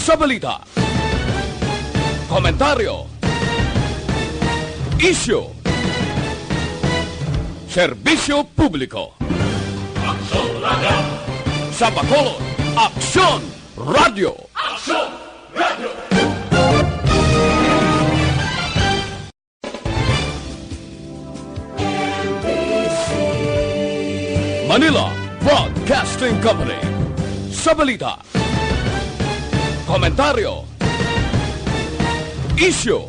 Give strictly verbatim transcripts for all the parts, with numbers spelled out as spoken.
Sa balita, komentaryo, isyu, serbisyo publiko. Aksyon Radyo. Sa Bacolod, Aksyon Radyo. Aksyon Radyo. Manila Broadcasting Company. Sa balita, komentaryo, isyu,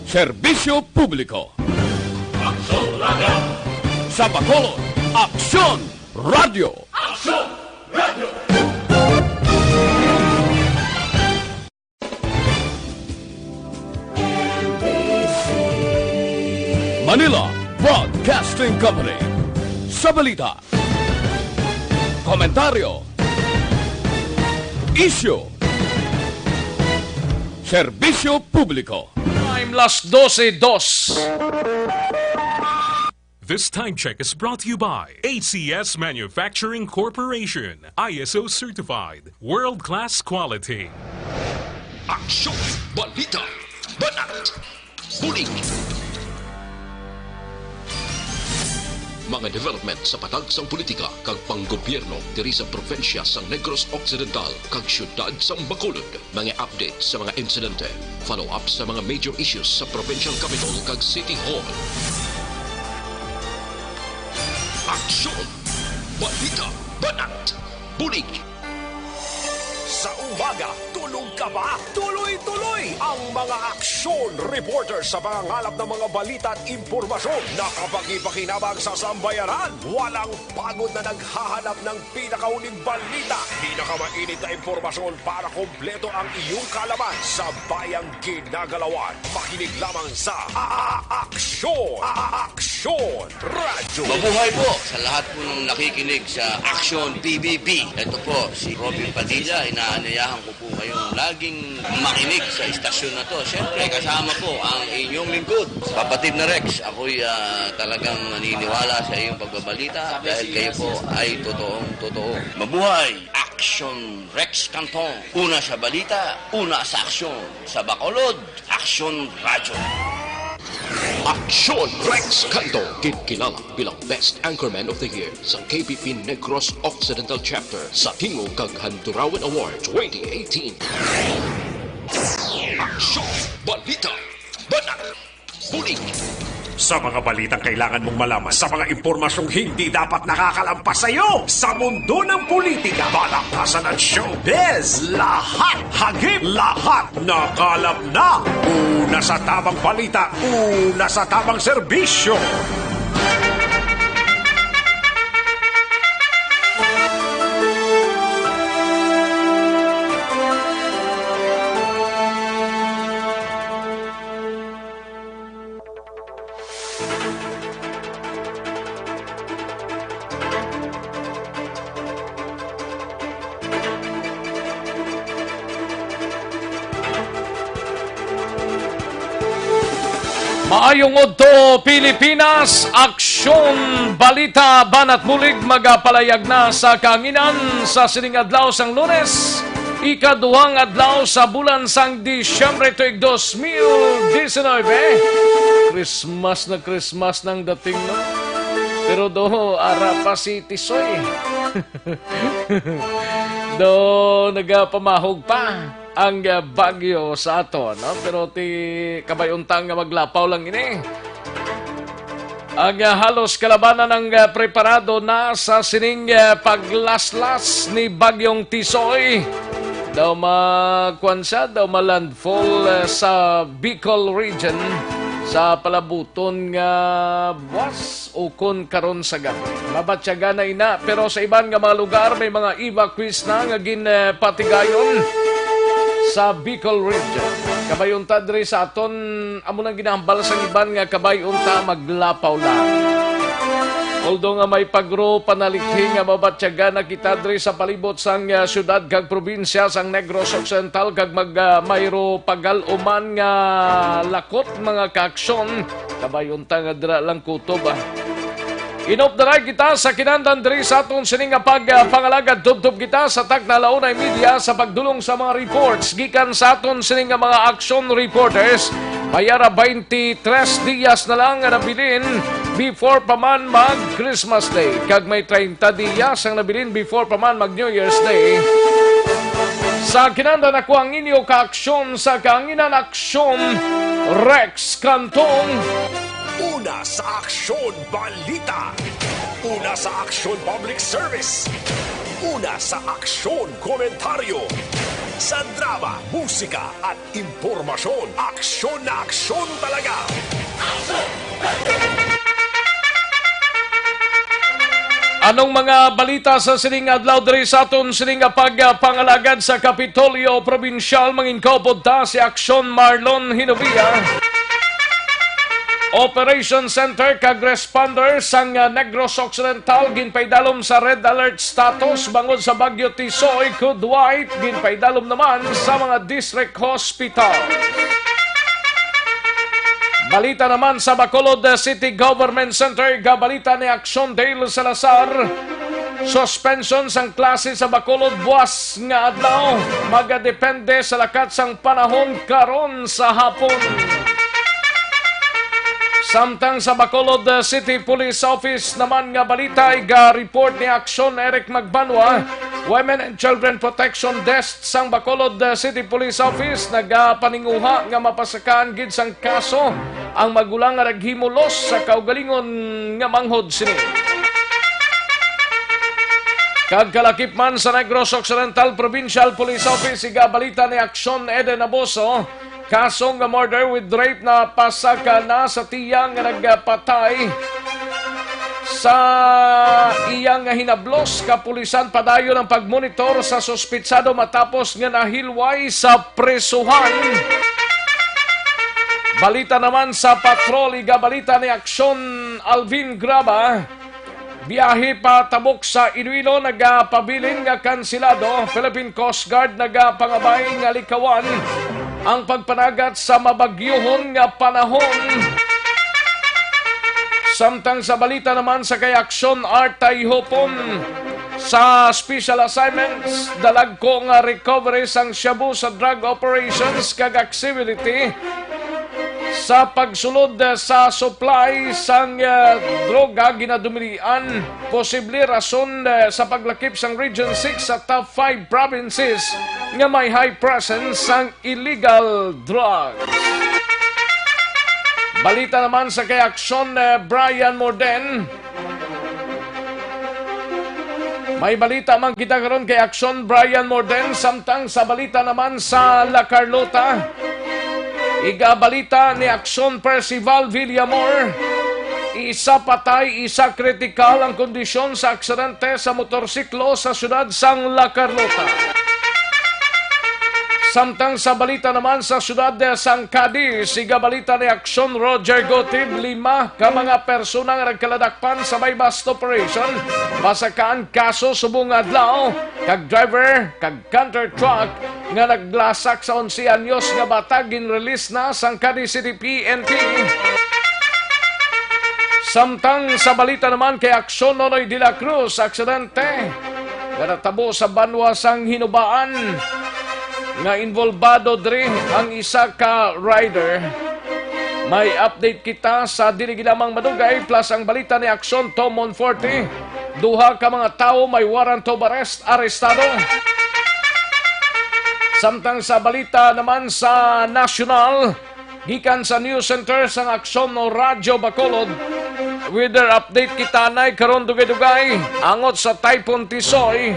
serbisyo publiko. Aksyon Radyo. Sa Bacolod, Aksyon Radyo. Aksyon Radyo. Manila Broadcasting Company. Sa balita, komentaryo, isyu, serbisyo publiko. Time, las dose dos. This time check is brought to you by A C S Manufacturing Corporation, I S O certified, world-class quality. Aksyon, balita, banat, bulig. Mga development sa patag sang politika kag panggobyerno diri sa probinsya sang Negros Occidental kag siyudad sang Bacolod. Mga update sa mga insidente, follow-up sa mga major issues sa provincial capital kag city hall. Aksyon! Balita! Banat! Bulig! Sa umaga, tulog ka ba? Tuloy-tuloy ang mga aksyon reporter sa pangangalap ng mga balita at impormasyon na kapakipakinabang sa sambayanan. Walang pagod na naghahanap ng pinakahuling balita, pinakamainit na impormasyon para kompleto ang iyong kaalaman sa bayang ginagalawan. Makinig lamang sa A-, A-, Aksyon! A-, A-, Aksyon! Radyo. Mabuhay po sa lahat po ng nakikinig sa Aksyon P B B. Ito po si Robin Padilla. Inaanyayahan ko po kayong laging makinig sa istasyon na to. Siyempre, kasama po ang inyong lingkod, Kapatid na Rex. Ako'y, ah, talagang naniniwala sa iyong pagbabalita dahil kayo po ay totoong totoo. Mabuhay! Aksyon Rex Canton. Una sa balita, una sa aksyon. Sa Bacolod, Aksyon Radyo. Aksyon Rex Canton, ginkilala bilang Best Anchorman of the Year sa K P P Negros Occidental Chapter sa Tingog kag Handurawan Award twenty eighteen. Aksyon! Balita! Banat! Bulig! Sa mga balitang kailangan mong malaman, sa mga impormasyong hindi dapat nakakalampas sa iyo, sa mundo ng politika, balaktasan at showbiz, lahat, hagip, lahat, nakalap na. Una sa tamang balita, una sa tamang serbisyo. Maayong udto, Pilipinas. Aksyon, balita, banat bulig magapalayag na sa kahanginan sa sining adlaw sang Lunes, ikaduhang adlaw sa bulan sang Disyembre tuig dos mil diecinuebe. Christmas na Christmas nang dating, no? Pero do, ara pa si Tisoy. Do, nagapamahog pa ang, ah, bagyo sa aton, no? Pero ti kabay unta nga maglapaw lang ini. Ang, ah, halos kalabanan ang, ah, preparado na sa sining, ah, paglaslas ni Bagyong Tisoy. Daw ma-, kuwan siya, daw ma-landfall, ah, sa Bicol region sa palabuton nga buwas ukon karon sa gab-i. Mabatyagan na ina, pero sa iban nga mga lugar may mga evacuees na nga ginpatigayon sa Bicol region. Kabay unta diri sa aton, amo nang ginahambal sang iban nga kabay unta maglapaw lang. Although nga may pagro panalithi nga mabatyagan na kita diri sa palibot sang, ah, syudad kag probinsya sang Negros Occidental kag mag, ah, mayro pagal-uman nga lakot mga kaaksyon, kabay unta nga dira lang kutob, ah. Inupdaray kita sa kinahanglan diri sa aton sini nga pagpangalagad. Tubtob kita sa takna, la una y media, sa pagdulong sa mga reports gikan sa aton sini nga mga action reporters. May ara twenty-three dias na lang nga nabilin before pa man mag Christmas Day, kag may treinta dias ang nabilin before pa man mag New Year's Day. Sa kinahanglan, ako ang inyo kaaksyon sa kahanginan, Aksyon Rex Cantong. Una sa Aksyon Balita. Una sa Aksyon Public Service. Una sa Aksyon Komentaryo. Sa drama, musika, at impormasyon, aksyon na aksyon talaga. Anong mga balita sa sining adlaw diri sa aton sining nga pagpangalagad sa Kapitolyo Probinsyal? Mangin kaupod ta si Aksyon Marlon Hinovia. Operation Center kag responders sang, ah, Negros Occidental ginpaidalom sa red alert status bangod sa Bagyo Tisoy, Kudwait ginpaidalom naman sa mga district hospital. Balita naman sa Bacolod City Government Center, gabalita ni Aksyon Dale Salazar. Suspension sang klase sa Bacolod buwas nga adlaw, magadepende sa lakat sang panahon karon sa hapon. Samtang sa Bacolod City Police Office naman nga balita, iga-report ni Aksyon Eric Magbanwa, Women and Children Protection Desk sang Bacolod City Police Office nagapaninguha nga mapasakaan gid sang kaso ang magulang nga naghimulos sa kaugalingon nga manghod sini. Kag kalakip man sa Negros Occidental Provincial Police Office, iga-balita ni Aksyon Eden Aboso, kaso nga murder with rape na pasaka na sa tiya nga nagpatay sa iya nga hinablos. Kapulisan padayon ang pagmonitor sa suspitsado matapos nga nahilway sa prisuhan. Balita naman sa patrol, iga-balita ni Aksyon Alvin Graba. Biyahe patabok sa Iloilo nagapabilin nga kansilado. Philippine Coast Guard nagapangabay nga likawan ang pagpanagat sa mabagyohon nga panahon. Samtang sa balita naman sa kay Aksyon Art Tayhupon, sa special assignments, dalagko nga recovery sang shabu sa drug operations kag accessibility sa pagsulod, eh, sa supply sang, eh, droga ginadumilian, posible rason, eh, sa paglakip sang Region six sa top five provinces nga may high presence sang illegal drugs. Balita naman sa kay Aksyon, eh, Brian Morden. May balita man kita karon kay Aksyon Brian Morden, samtang sa balita naman sa La Carlota. Iga-balita ni Aksyon Percival Villamor, isa patay, isa kritikal ang kondisyon sa aksidente sa motorsiklo sa siyudad sang La Carlota. Samtang sa balita naman sa siyudad sang Cadiz, iga-balita ni Aksyon Roger Gotib, lima ka mga persona nga nagkaladakpan sa may bust operation, masakaan kaso subong adlaw, kag driver kag canter truck nga naglasak sa onse anyos nga bata ginrelease na sang Cadiz City P N P. Samtang sa balita naman kay Aksyon Nonoy de la Cruz, aksidente nga natabo sa banwa sang Hinubaan nga involbado diri ang isa ka rider. May update kita sa dili gid lamang madugay, plus ang balita ni Aksyon Tom Monforte. Duha ka mga tawo may warrant of arrest arestado. Samtang sa balita naman sa nasyonal, gikan sa News Center sang Aksyon o Radyo Bacolod, weather update kita anay karon dugay-dugay, angot sa Typhoon Tisoy,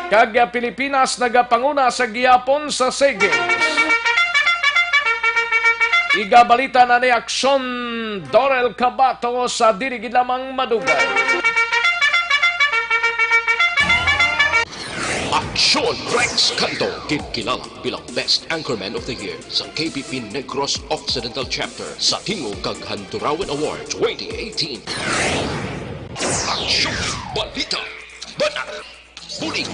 kag, ah, Pilipinas nagapanguna sa gihapon sa SEA Games. Iga-balita na ni Aksyon Dorel Cabato sa dili gid lamang madugay. Aksyon Rex Canto, ginkilala bilang Best Anchorman of the Year sa K B P Negros Occidental Chapter sa Tingog kag Handurawan Award twenty eighteen. Aksyon, balita, banat, bulig.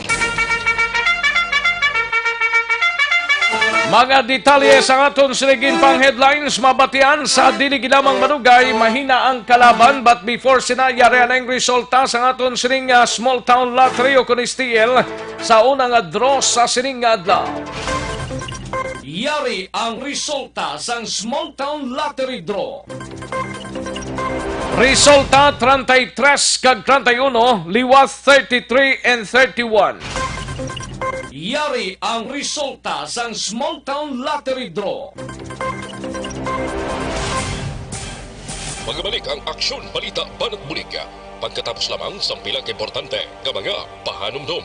Ang, ah, detalye sa aton sining ginpang headlines, mabatian sa dili gid lamang madugay, mahina ang kalaban. But before sina, yari ang resulta sa aton sining, ah, small town lottery o kun S T L sa unang, ah, draw sa sining nga adlaw. Yari ang resulta sang small town lottery draw. Resulta, treinta y tres kag treinta y uno, liwat thirty-three and thirty-one. Yari ang resulta sang small town lottery draw. Magabalik ang Aksyon Balita Banat Bulig pagkatapos lamang sang pila ka importante nga mga pahanumdom.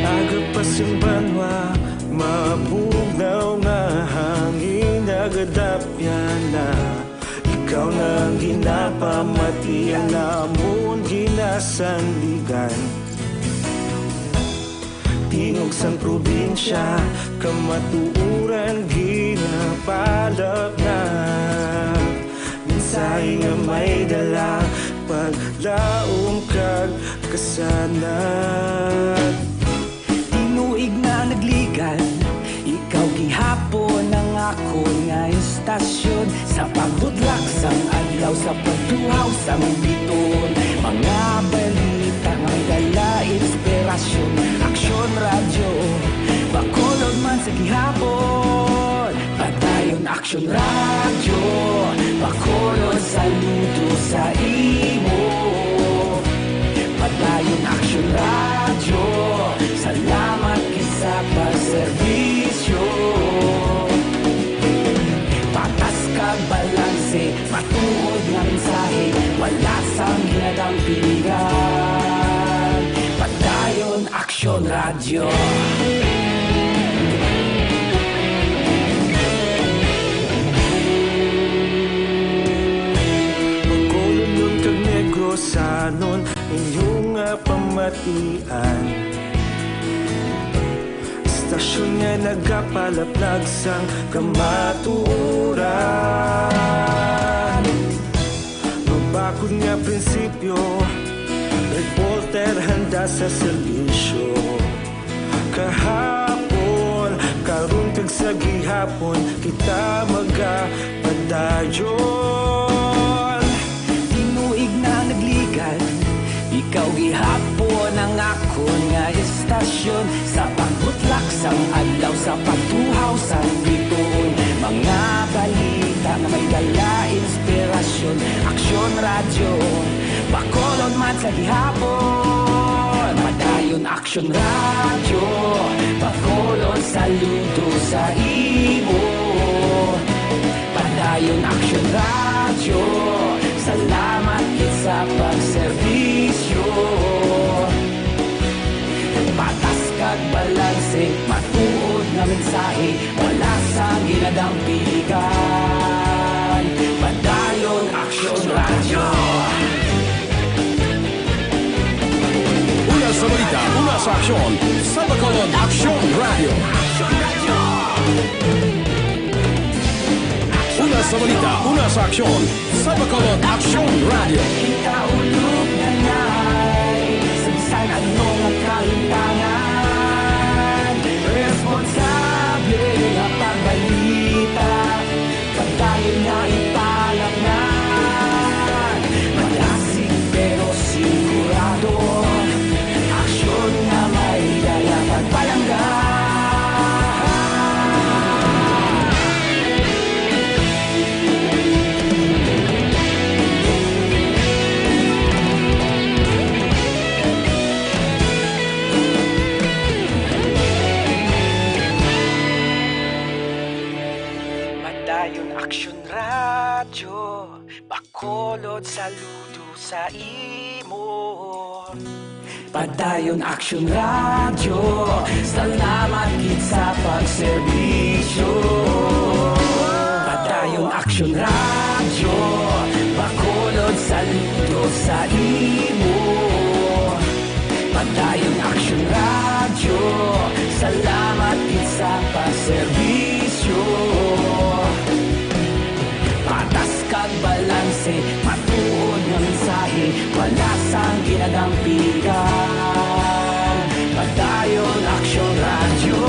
Aga pa sing banwa, mabugnaw nga hangin, nagadapyan na. Ikaw na ang ginapamati, ang amon ginasandigan. Tingog sang probinsya, kamatuoran ginapalapnag. Mensahe nga may dala, paglaom kag kasanag. Tinuig na nagligad, ikaw gihapon ang akon nga istasyon. Sa pagbutlak sang adlaw, sa pagtuhaw sang bituon, mga balita nga may dala inspirasyon. Aksyon Radyo, Bacolod man sa gihapon. Padayon Aksyon Radyo, Bacolod, saludo sa imo. Padayon Aksyon Radyo, salamat gid sa pagserbisyo. Patas kag balanse, matuod nga mensahe, wala sang ginadampingan. Padayon Aksyon Radyo. Bacolod kag Negros, sanon inyo nga pamatian. Istasyon nga nagapalaplag sang kamatuoran. Mabakod nga prinsipyo, reporter handa sa serbisyo. Kahapon, karon kag sa gihapon, kita magapadayon. Tinuig na nagligad, ikaw gihapon ang akon nga istasyon. Sa pagbutlak sang adlaw, sa pagtuhaw sang bituon, mga balita nga may dala inspirasyon. Aksyon Radyo, Bacolod man sa gihapon. Padayon Aksyon Radyo, Bacolod, saludo sa imo. Padayon Aksyon Radyo, salamat gid sa pagserbisyo. Patas kag balanse, matuod nga mensahe, wala sang ginadampigan. Padayon Aksyon Radyo. Una sa balita, una sa aksyon, sa Bacolod Aksyon Radyo. Una sa balita, una sa aksyon, sa Bacolod Aksyon Radyo. Kita ulog na ngay, sa ano nga kalintangan, responsable nga pagbalita. Padayon nga ipalapngan, malasig pero sigurado. Aksyon nga may dala pagpalangga. Ayon Aksyon Radyo, Bacolod, saludo sa imo. Padayon Aksyon Radyo, salamat gid sa pagserbisyo. Padayon Aksyon Radyo, Bacolod, saludo sa imo. Padayon Aksyon Radyo, salamat gid sa pagserbisyo. Patas kag balanse, matuod nga mensahe, wala sang ginadampigan. Padayon Aksyon Radyo.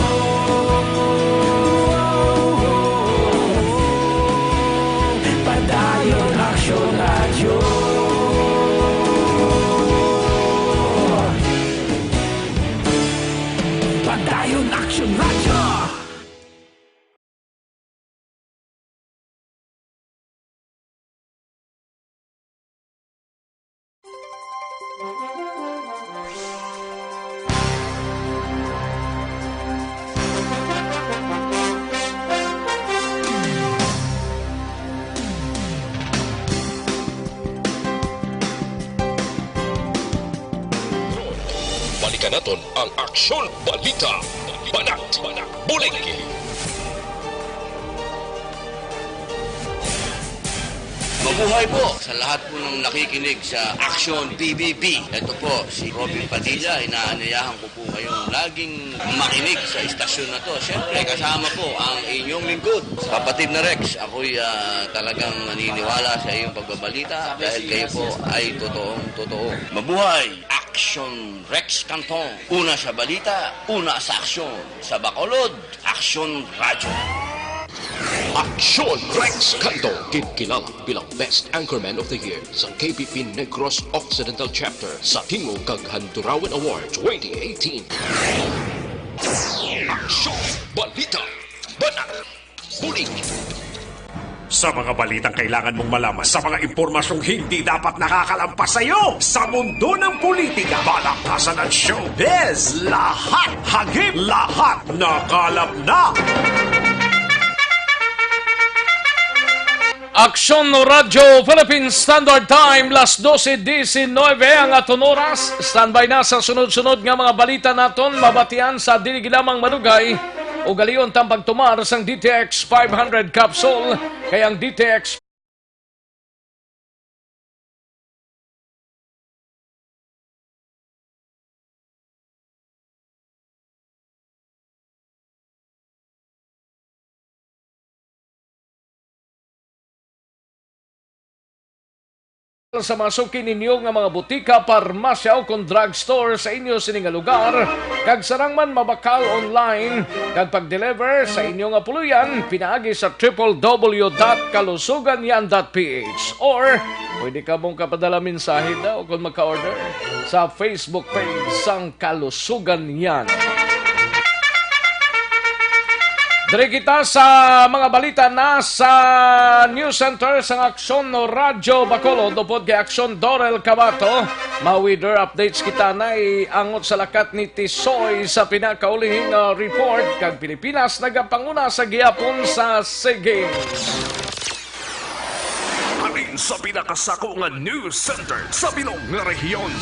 Padayon Aksyon Radyo. Padayon Aksyon Radyo. Balikan naton ang Aksyon Balita. Banat, Bulig. Mabuhay po sa lahat po ng nakikinig sa Aksyon P B B. Ito po si Robin Padilla. Inaanyayahan ko po kayong laging makinig sa istasyon na to. Siyempre, kasama po ang inyong lingkod, kapatid na Rex. Ako'y, ah, talagang naniniwala sa iyong pagbabalita dahil kayo po ay totoong totoo. Mabuhay! Aksyon Rex Cantong. Una sa balita, una sa aksyon. Sa Bacolod, Aksyon Radyo. Aksyon Rex Cantong, ginkilala bilang Best Anchorman of the Year sa K P P Negros Occidental Chapter sa Tingog kag Handurawan Award twenty eighteen. Aksyon, balita, banat, bulig. Sa mga balitang kailangan mong malaman, sa mga impormasyong hindi dapat nakakalampas sa iyo, sa mundo ng politika, balaktasan at showbiz, lahat hagip, lahat nakalap na. Aksyon Radyo Philippine Standard Time, las doce diecinueve ang aton oras. Standby na sa sunod-sunod nga mga balita naton, mabatian sa dili gid lamang madugay. Ugalion tang pagtumar sang D T X five hundred capsule, kay ang D T X sa mga suki ninyo nga mga butika, parmasya, o kon drugstore sa inyo sini nga lugar, kag sarang man mabakal online kag pag-deliver sa inyo nga puloy-an pinaagi sa triple W dot kalusugan yan dot P H, or pwede ka mong kapadala mensahe daw kon magka-order sa Facebook page sang Kalusugan Yan. Diri kita sa mga balita na sa News Center sang Aksyon Radyo Bacolod upod kay Aksyon Dorel Cabato. Mga weather updates kita na angot sa lakat ni Tisoy sa pinakaulihing, ah, report, kag Pilipinas nagapanguna sa gihapon sa SEA Games. Halin sa pinakasako nga news center sa bilog nga rehiyon.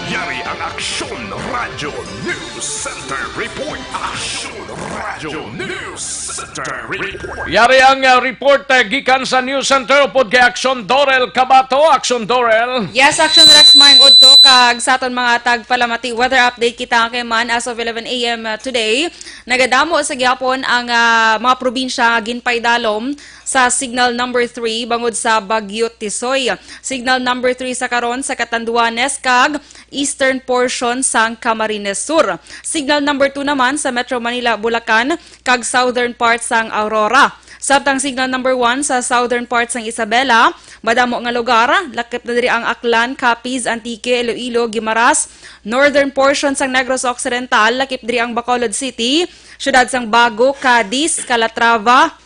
Yari ang Aksyon Radyo News Center Report. Aksyon Radyo News Center Report. Yari ang, uh, report, uh, gikan sa News Center upod kay Aksyon Dorel Cabato. Aksyon Dorel. Yes, Aksyon Rex, maayong udto, kag sa aton mga tagpalamati, weather update kita kay man as of eleven a m, uh, today. Nagadamo sa gihapon ang, ah, mga probinsya nga ginpaidalom sa Signal Number Three bangod sa Bagyo Tisoy. Signal Number Three sa karon sa Catanduanes kag eastern portion sang Camarines Sur. Signal Number Two naman sa Metro Manila, Bulacan kag southern part sang Aurora. Samtang Signal Number One sa southern part sang Isabela, madamo nga lugar, lakip na diri ang Aklan, Capiz, Antique, Iloilo, Guimaras, northern portion sang Negros Occidental, lakip diri ang Bacolod City, siyudad sang Bago, Cadiz, Calatrava,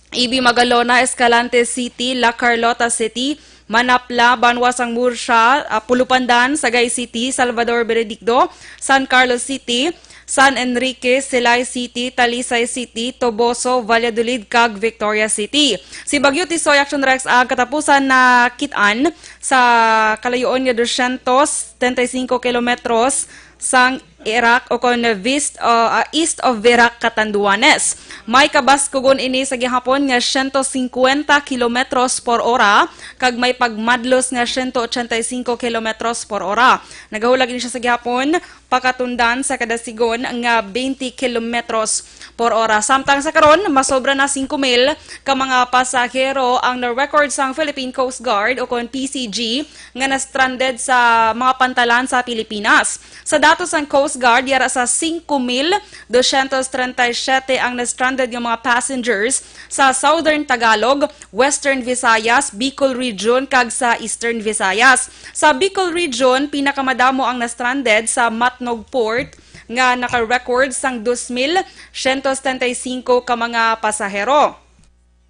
Ibi, Magalona, Escalante City, La Carlota City, Manapla, Banwa sang Murcia, ah, Pulupandan, Sagay City, Salvador Benedicto, San Carlos City, San Enrique, Silay City, Talisay City, Toboso, Valladolid, kag Victoria City. Si Bagyo Tisoy, Action Rex, ang katapusan na kit-an sa kalayuon nga dosyentos setenta y cinco kilometros sang Virac o kon west, uh, uh, east of Virac, Catanduanes. May kabaskugon ini sa gihapon nga siyento singkwenta kilometros por ora kag may pagmadlos nga siyento ochenta y cinco kilometros por ora. Nagahulag ini siya sa gihapon pakatundan sa kada sigon nga twenty kilometros por ora. Samtang sa karon, masobra na singko mil ka mga pasahero ang na-record sang Philippine Coast Guard o kon P C G nga na-stranded sa mga pantalan sa Pilipinas. Sa datos sang Coast Guard, yara sa singko mil dosyentos treinta y siete ang na-stranded nga mga passengers sa Southern Tagalog, Western Visayas, Bicol Region, kag sa Eastern Visayas. Sa Bicol Region, pinakamadamo ang na-stranded sa Matnog Port nga naka-record sang dos mil siyento setenta y cinco ka mga pasahero.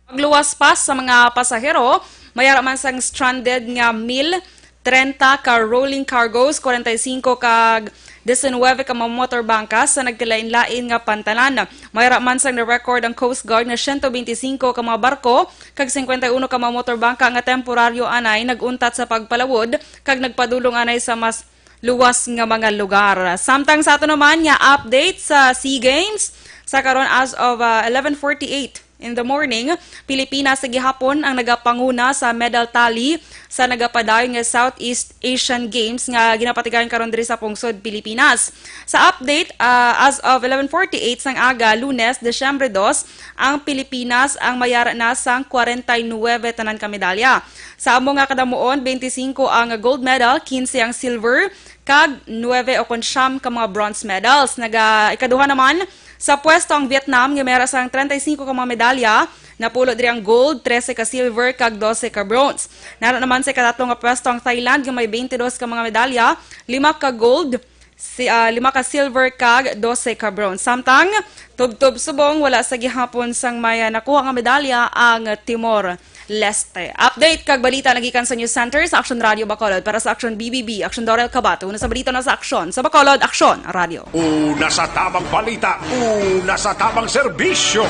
Pagluwas pa sa mga pasahero, may ara man sang stranded nga mil treinta ka rolling cargos, kwarenta y singko kag diecinuebe ka mga motor bangka sa nagkalain-lain nga pantalan. May ara man sang na-record ang Coast Guard nga siyento beinti singko ka mga barko kag singkwenta y uno ka mga motor bangka nga temporaryo anay nag-untat sa pagpalawod kag nagpadulong anay sa mas luwas nga mga lugar. Samtang sa ato naman nga update sa SEA Games, sa karon as of, ah, eleven forty-eight in the morning, Pilipinas sa gihapon ang nagapanguna sa medal tally sa nagapadayon nga Southeast Asian Games nga ginapatigayon karon diri sa pungsod Pilipinas. Sa update, ah, as of eleven forty-eight sang aga, Lunes, Disyembre dos, ang Pilipinas ang mayara na sang kwarenta y nuebe tanan ka medalya. Sa amo nga kadamuon, beinti singko ang gold medal, kinse ang silver, kag nuebe o kon siyam ka mga bronze medals. Naga ikaduha naman sa pwesto ang Vietnam nga may ara sang treinta y cinco ka mga medalya. Napulo diri ang gold, trese ka silver, kag dose ka bronze. Nara naman sa ikatatlo nga pwesto ang Thailand nga may twenty-dos ka mga medalya, lima ka gold, si, ah, lima ka silver, kag dose ka bronze. Samtang tubtob subong, wala sa gihapon sang may, ah, nakuha nga medalya ang Timor Leste. Update kag balita nagikan sa News Center sa Action Radio Bacolod. Para sa Action B B B, Action Dorel Cabato. Una sa balita na sa Action sa Bacolod, Action Radio. Una sa tabang balita, una sa tabang serbisyo.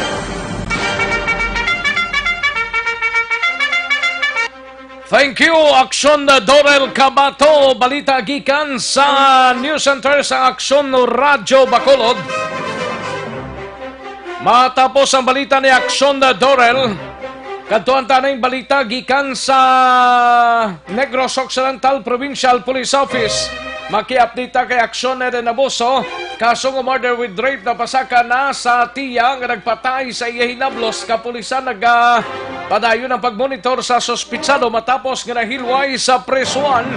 Thank you, Action Dorel Cabato. Balita gikan sa News Center sa Action Radio Bacolod. Matapos ang balita ni Action Dorel, kadtuan ta ning balita gikan sa Negros Occidental Provincial Police Office. Maki-update ta kay Action Eden Abuso. Kaso nga murder with rape napasaka na sa tiya nga nagpatay sa iya hinablos. Kapulisan nagapadayon ang pagmonitor sa suspitsado matapos nga nahilway sa prisuan.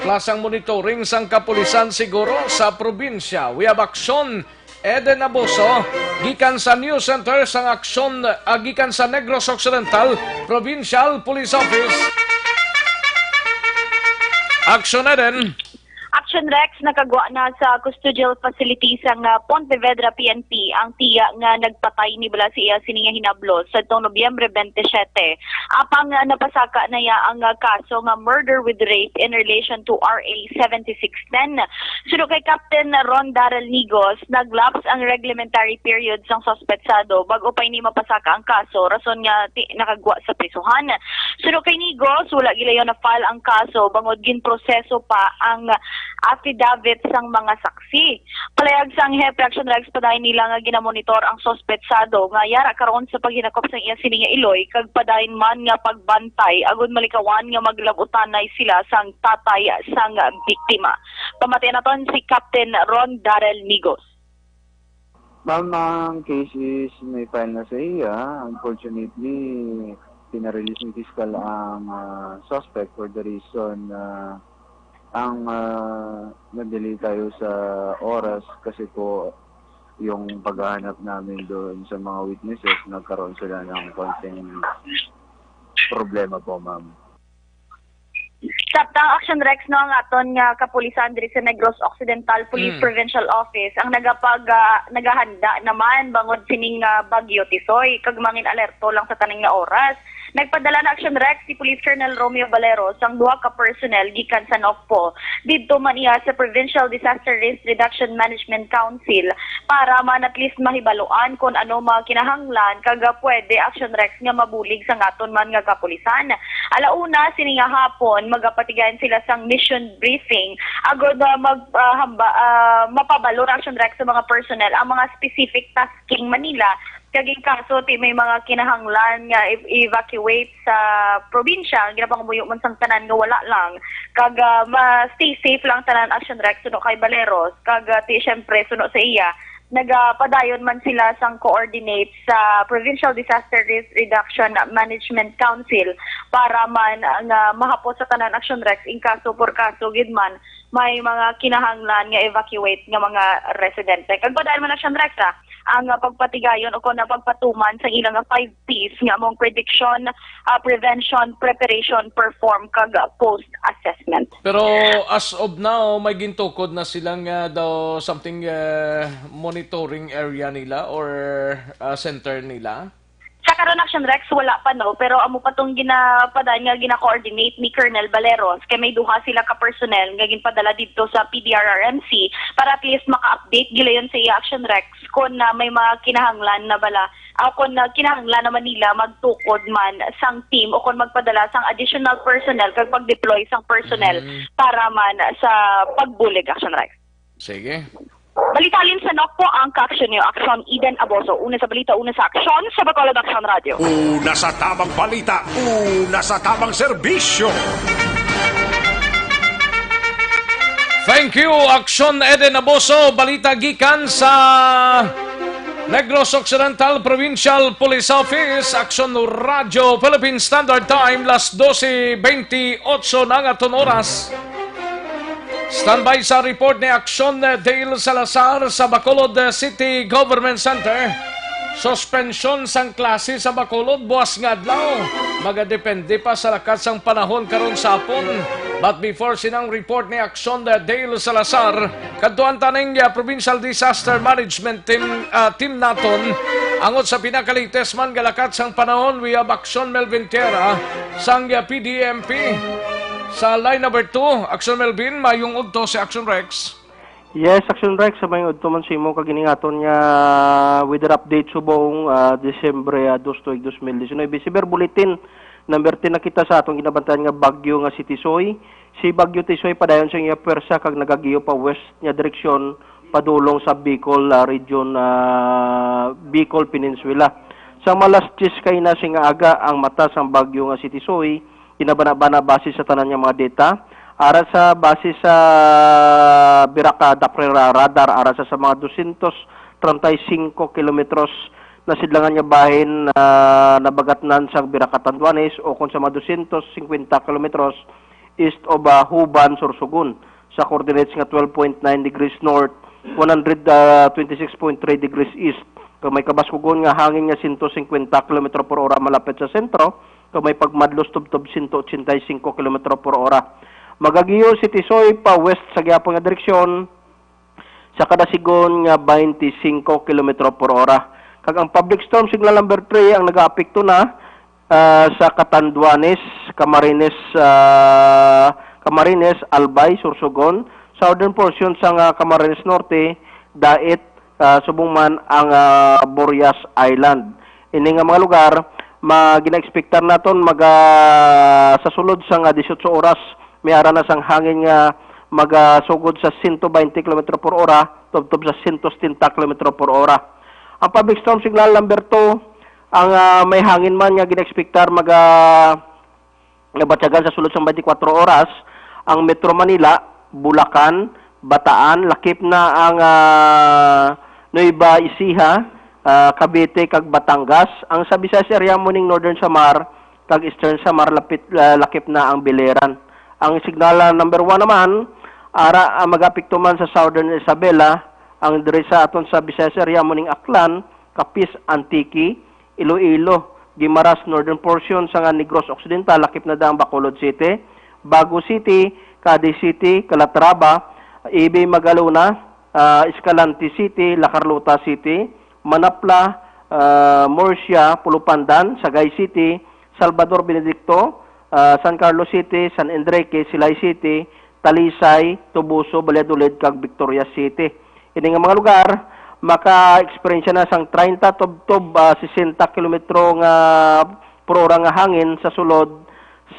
Klasang monitoring sang kapulisan siguro sa probinsya. We have Action Eden Abuso, gikan sa News Center sang Aksyon, ah, gikan sa Negros Occidental Provincial Police Office. Action Eden. Action Rex, nakagwa na sa custodial facility sang, ah, Pontevedra P N P ang tiya nga nagpatay ni bala sa iya sini nga hinablos sa tong Nobyembre twenty-seven. Apang, ah, napasaka na iya ang, ah, kaso nga murder with rape in relation to R A seventy-six ten. Suno kay Captain Ron Darrell Nigos, nag-lapse ang reglementary period sang suspetsado bag-o pa ini mapasaka ang kaso, rason nga ti-, nakagwa sa prisuhan. Suno kay Nigos, wala gilayon na-file ang kaso bangod ginproseso pa ang affidavit sang mga saksi. Palayag sang Hepe Action Rex, padayon nila nga ginamonitor ang suspetsado nga yara karon sa paghinakop sang iya sini nga iloy kag padayon man nga pagbantay agud malikawan nga maglabutanay sila sang tatay sang biktima. Pamatian naton si Captain Ron Darrell Nigos. Ma'am, ang case is may file na sa iya. Unfortunately, pinarelease ni Fiscal ang, ah, suspect for the reason na ang, ah, na-delay tayo sa oras kasi po yung paghahanap namin doon sa mga witnesses, nagkaroon sila ng konting problema po, ma'am. Samtang Action Rex, no, ang aton nga kapulisan diri sa Negros Occidental Police Mm. Provincial Office ang nagapag, ah, nagahanda naman bangod sining, ah, Bagyo Tisoy, kag mangin alerto lang sa tanan nga oras. Nagpadala na Action Rex si Police Colonel Romeo Valero sang duha ka personnel gikan sa NOCPO. Didto man iya sa Provincial Disaster Risk Reduction Management Council para man at least mahibaluan kon ano mga kinahanglan kag pwede Action Rex nga mabulig sa aton man nga kapulisan. Alauna sini nga hapon, magapatigayon sila sang mission briefing agod, ah, mag, ah, hamba, ah, mapabalo na Action Rex sa mga personnel ang mga specific tasking man nila kag in kaso ti may mga kinahanglan nga ev-, evacuate sa probinsya, ang ginapangamuyo man sang tanan nga wala lang kag, ah, ma-stay safe lang tanan Action Rex suno kay Baleros kag, ah, ti syempre suno sa iya nagapadayon man sila sang coordinate sa Provincial Disaster Risk Reduction Management Council para man, ah, nga mahapot sa tanan Action Rex in kaso por kaso gid man may mga kinahanglan nga evacuate nga mga residente. Kag padayon man Action Rex, ah, ang, ah, pagpatigayon o kon ang pagpatuman sa ilang nga five Ps nga among prediction, ah, prevention, preparation, perform, kag, ah, post-assessment. Pero as of now, may gintukod na sila nga daw something, eh, monitoring area nila or, ah, center nila? Sa karon Action Rex, wala pa, no, pero amo pa tong ginapadan nga gina-coordinate ni Colonel Valeros kay may duha sila ka personnel nga ginpadala didto sa P D R R M C para at least maka-update gilayon sa iya Action Rex kon na may mga kinahanglan na bala, ah, kon na kinahanglan naman nila magtukod man sang team o kon magpadala sang additional personnel kag pag-deploy sang personnel Mm. para man sa pagbulig Action Rex. Sige. Balitalin sa NOCPO ang kaaksyon niyo. Aksyon, Eden Aboso. Una sa balita, una sa aksyon, sa Bacolod Aksyon Radio. Una sa tabang balita, una sa tabang serbisyo. Thank you, Aksyon Eden Aboso. Balita gikan sa Negros Occidental Provincial Police Office, Aksyon Radyo Philippine Standard Time, las doce veintiocho na nga aton oras. Standby sa report ni Aksyon Dale Salazar sa Bacolod City Government Center. Suspensyon sang klase sa Bacolod buwas nga adlaw. Magadepende pa sa lakat sang panahon karon sa hapon. But before sinang report ni Aksyon Dale Salazar, kadtuan taning, ah, Provincial Disaster Management Team, ah, team naton. Angot sa pinakalites man nga lakat sang panahon, we have Aksyon Melvin Tierra sang, ah, P D M P. Sa line number two, Aksyon Melvin, mayong udto si Aksyon Rex. Yes, Action Rex, sa may udto man simo kag ining aton nga weather update subong, ah, Disyembre, ah, dos tuig dos mil diecinuebe. Cyber Bulletin number ten na kita sa aton ginabantayan nga bagyo nga si Tisoy. Si Bagyo Tisoy padayon sa iya pwersa kag nagagiyo pa west nga direksyon padulong sa Bicol, ah, region, ah, Bicol Peninsula. Sa malas diyes kaina sing aga ang mata sang bagyo nga si Tisoy, ginabanabana base sa tanan nga mga data. Ara sa base sa Biraca Doppler radar, ara sa, sa mga dosyentos treinta y cinco kilometros na sidlangan nga bahin, ah, nabagatnan sang Biraca Tanduanes o kon sa mga dosyentos cincuenta kilometros east of, ah, Huban, Sorsogon, sa coordinates nga twelve point nine degrees north, one hundred twenty-six point three degrees east. Kag may kabaskugon nga hangin nga sento singkwenta kilometro por ora malapit sa sentro, kag may pagmadlos tubtob sento ochenta y cinco kilometro por ora. Magagiyo si Tisoy pa west sa gihapon nga direksyon sa kada sigon nga twenty-five kilometro por ora. Kag ang public storm signal number three ang nagaapekto na, ah, sa Catanduanes, Camarines, ah, Camarines, Albay, Sorsogon, southern portion sang, ah, Camarines Norte, Daet, ah, subong man ang, ah, Burias Island. Ini nga mga lugar, ma-, gina-expectar naton maga-, sa sulod sang, ah, dieciocho oras, may ara na sang hangin nga magasugod sa sento baynte kilometro por ora, tubtob sa sento setenta kilometro por ora. Ang public storm signal number two, ang, ah, may hangin man nga gina-expectar maga-, nabatyagan sa sulod sang twenty-four oras, ang Metro Manila, Bulacan, Bataan, lakip na ang, ah, Nueva Ecija, ah, Cavite, kag Batangas. Ang sa Visayas area mo ning Northern Samar, kag Eastern Samar, lapit, ah, lakip na ang Biliran. Ang signal, ah, number one naman, ara, ah, magapekto man sa Southern Isabela, ang diri sa aton sa Visayas area mo ning Aklan, Capiz, Antique, Iloilo, Guimaras, northern portion sa nga Negros Occidental, lakip na da ang Bacolod City, Bago City, Cadiz City, Calatrava, Ibay, Magalona, ah, Escalante City, La Carlota City, Manapla, ah, Murcia, Pulupandan, Sagay City, Salvador Benedicto, ah, San Carlos City, San Enrique, Silay City, Talisay, Toboso, Valladolid, kag Victoria City. Ini nga mga lugar maka-eksperyensya na sang treinta tubtob, ah, sesenta kilometro nga por ora nga hangin sa sulod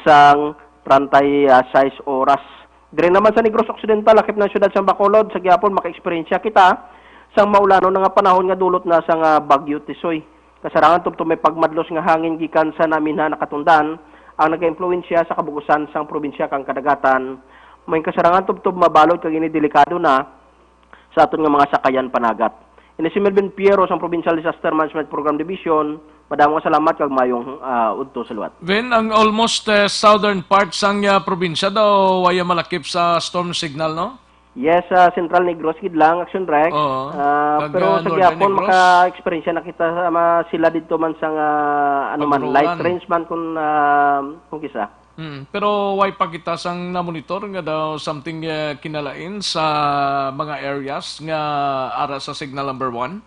sang treinta y seis oras. Diri naman sa Negros Occidental, lakip na ang siyudad sang Bacolod, sa gihapon maka-eksperyensya kita sang maulanon na nga panahon nga dulot na sang, ah, Bagyo Tisoy. Kasarangan tubtob may pagmadlos nga hangin gikan sa naminha nakatundan ang nagaimpluwensya sa kabug-usan sang probinsya kang kadagatan. May kasarangan tubtob mabalod kag ini delikado na sa aton nga mga sakayan panagat. Ini si Melvin Piero sang Provincial Disaster Management Program Division. Madamo nga salamat kag mayong, ah, udto sa liwat. Ven, ang almost, eh, southern part sang, ah, probinsya daw waya malakip sa storm signal, no? Yes, sa Central Negros gid lang, Action Rex. Oo. Ah, Kag, pero ah, sa Northern gihapon, Negros? Maka-eksperyensya na kita sa mga sila didto man sa nga, ano man, Pagruan. Light range man kung, ah, kung kisa. Mm, pero way pa kita sang na-monitor nga daw something, eh, kinalain sa mga areas nga ara sa signal number one?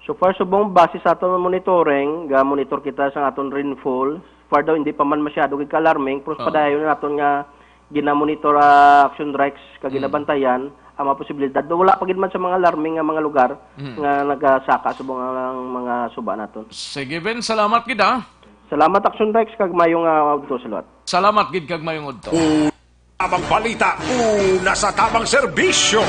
So far, subong base sa aton monitoring, ga-monitor kita sa aton rainfall. Far daw, hindi pa man masyado gid ka-alarming, pero Oo. Padayon naton nga gina-monitor, ah, Action Rex, kag Mm. ginabantayan ang mga posibilidad. Wala pa gid man sa mga alarming nga mga lugar Mm. nga nagasaka subong ang mga suba naton. Sige, Ben, salamat gid, ah. Salamat, Action Rex, kag mayong, ah, udto sa liwat. Salamat gid kag mayong udto. Una sa tabang balita, una sa tabang serbisyo.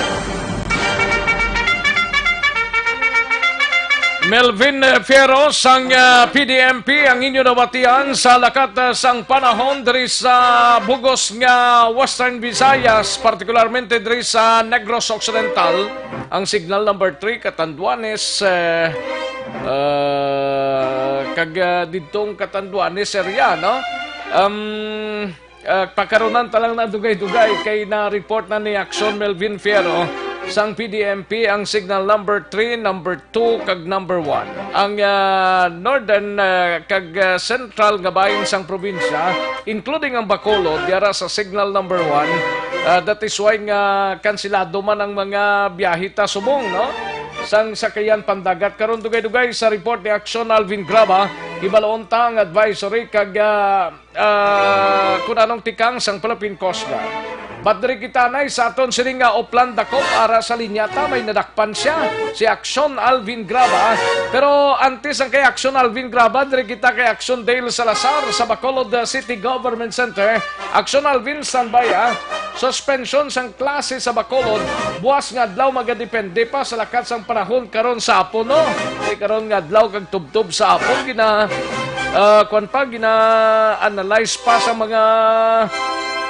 Melvin, eh, Fierro sang, ah, P D M P ang inyo nabatian sa lakat, ah, sang panahon diri sa bugos nga Western Visayas, partikularmente diri sa Negros Occidental, ang signal number three, Catanduanes, eh, ah, kag, ah, didtong Catanduanes area, no? Um, ah, pakarunan ta lang na dugay-dugay kay na-report na ni Action Melvin Fierro sang P D M P ang signal number three, number two, kag number one. Ang, ah, northern, ah, kag, ah, central nga bahin sang probinsya, including ang Bacolod, yara sa signal number one. Ah, that is why nga kansilado man ang mga biyahe ta subong, no? Sang sakayan pandagat. Karon dugay-dugay sa report ni Action Alvin Graba, hibaloon ta ang advisory kag, ah, ah, kun anong tikang sang Philippine Coast Guard. But diri kita anay sa aton sini nga Oplan Dakop, ara sa linya ta, may nadakpan siya, si Action Alvin Graba. Pero antes ang kay Action Alvin Graba, diri kita kay Action Dale Salazar sa Bacolod, uh, City Government Center. Action Alvin, standby, ah. Suspensyon sang klase sa Bacolod, buas nga adlaw magadepende pa sa lakat sang panahon karon sa hapon, no? Kay karon nga adlaw kag tubtob sa hapon, gina, ah, kwan pa, gina-analyze pa sa mga,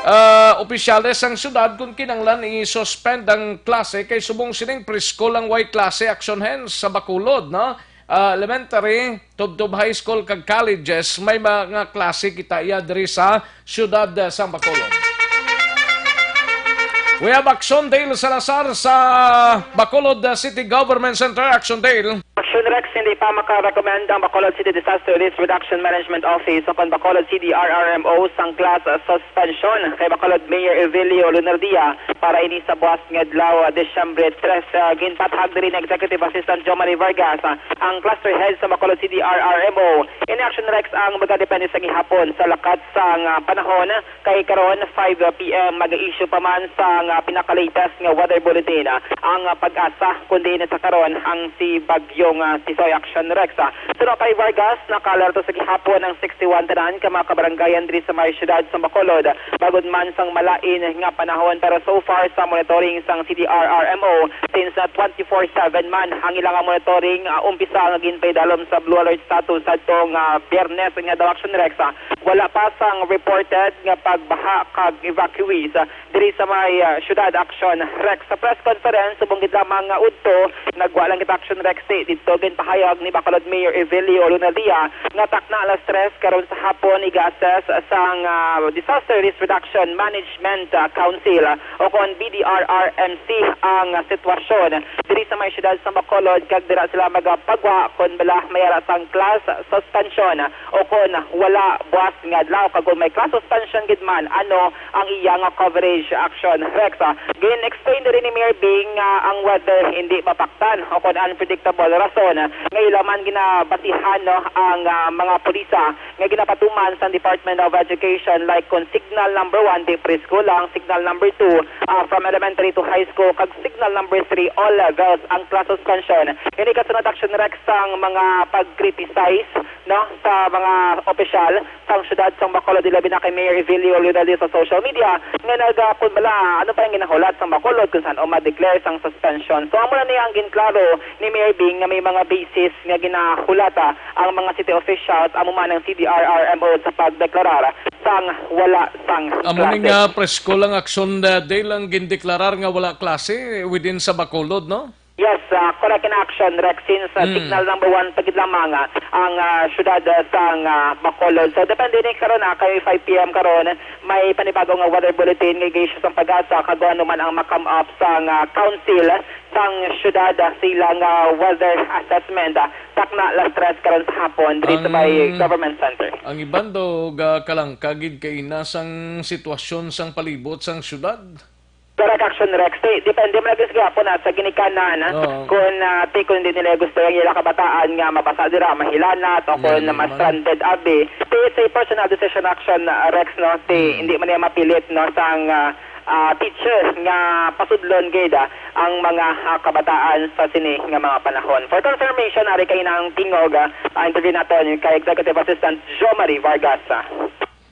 ah, opisyales sang syudad kung kinahanglan i-suspend ang klase kay subong sining presko lang way klase, Action Hens, sa Bacolod, no? Ah, elementary, tubtob high school kag colleges, may mga klase kita iya diri sa siyudad, ah, sang Bacolod. We have Action Dale Salazar sa Bacolod, ah, City Government Center. Action Dale. Action Rex, hindi pa makarekomenda ang Bacolod City Disaster Risk Reduction Management Office o kon Bacolod C D R R M O sang class, ah, suspension kay Bacolod Mayor Evelio Lunardia para ini sa buas nga adlaw, ah, Disyembre tres. Ah, ginpaathag diri ni Executive Assistant Jomari Vargas, ah, ang cluster head sa Bacolod C D R R M O. Ini, Action Rex, ang magadepende sa gihapon sa lakat sang, ah, panahon, kay karon five P M mag-issue pa man sang, ah, pinaka-latest nga weather bulletin, ah, ang, ah, PAGASA, kundi na sa karon ang si Bagyong, ah, Tisoy. Action Rex, ah. Suno kay Vargas, naka-alerto sa gihapon ang sixty-one tanan ka mga kabarangayan diri sa may siyudad sa Bacolod, bangod man sang malain nga panahon. Pero so far sa monitoring sang C D R R M O, since, ah, twenty-four seven man ang ilang monitoring, ah, umpisa nga ginpaidalom sa blue alert status sadtong, ah, Biyernes nga adlaw, Action Rex, ah, wala pa sang reported nga pagbaha kag evacuees, ah, diri sa may, ah, siyudad, Action Rex. Sa press conference subong gid lamang nga udto, nagwa lang kita, Action Rex, eh, didto ginpahayag ni Bacolod Mayor Evelio Lunardia nga takna alas tres karon sa hapon iga-assess sang, ah, Disaster Risk Reduction Management, ah, Council, ah, o kon B D R R M C ang, ah, sitwasyon diri sa may siyudad sa Bacolod, kag dira sila magapagwa kon bala may ara sang class suspension o kon wala buas nga adlaw, kag kon may class suspension gid man, ano ang iya nga coverage, Action Rex. Ah, gin-explain diri ni Mayor Bing nga ang weather hindi mapaktan o kon unpredictable, rason Nga ila man ginabasihan, no, ang, ah, mga pulisa nga ginapatuman sa Department of Education, like kung signal number one, di preschool lang, signal number two, ah, from elementary to high school, kag signal number three, all, ah, girls, ang class suspension. Ini kasunod, Action Rex, sang mga pag-criticize, no, sa mga opisyal sang siyudad sang Bacolod, ilabi na kay Mayor Evelio Leonardo sa social media, nga nagapon bala ano pa ang ginahulat sang Bacolod kung saan o ma-declare sang suspension. So, amo na niya ang ginklaro ni Mayor Bing nga may mga basis nga ginahulata ang mga city officials, amo man ang C D R R M O, sa pagdeklarar sang wala sang Amo ni klase. Nga presko lang aksyon, uh, day lang gindeklarar nga wala klase within sa Bacolod, no? Yes, ah, correct in action, Rex, since, ah, Mm. signal number one pa gid lamang, ah, ang, ah, syudad, ah, sang, ah, Bacolod. So, depende ni karon, ah, kay five P M karon, may panibago nga weather bulletin nga i-issue sang PAGASA, kag ano man ang ma-come up sang, ah, council sang syudad, ah, sa ilang, ah, weather assessment, ah, takna alas tres karon sa hapon diri sa may Ang, government center. Ang iban daw gakalangka gid kay ina sang sitwasyon sang palibot sang syudad. Correct action, Rex. Ti, depende man lagi sa gihapon, ah, sa ginikanan, ah, Oo. Kung, ah, ti, kung hindi nila gusto ang ila kabataan nga mabasa dira, mahilanat, o kung Yan, ma-stranded, abi. Ti, it's a personal decision action, ah, Rex, no? Ti, Mm. hindi man niya mapilit, no, sang, ah, ah, teacher nga pasudlon gid, ah, ang mga, ah, kabataan sa sini nga mga panahon. For confirmation, ari kay nang tingog, ah, ang interview naton kay Executive Assistant Jo Marie Vargas, ah.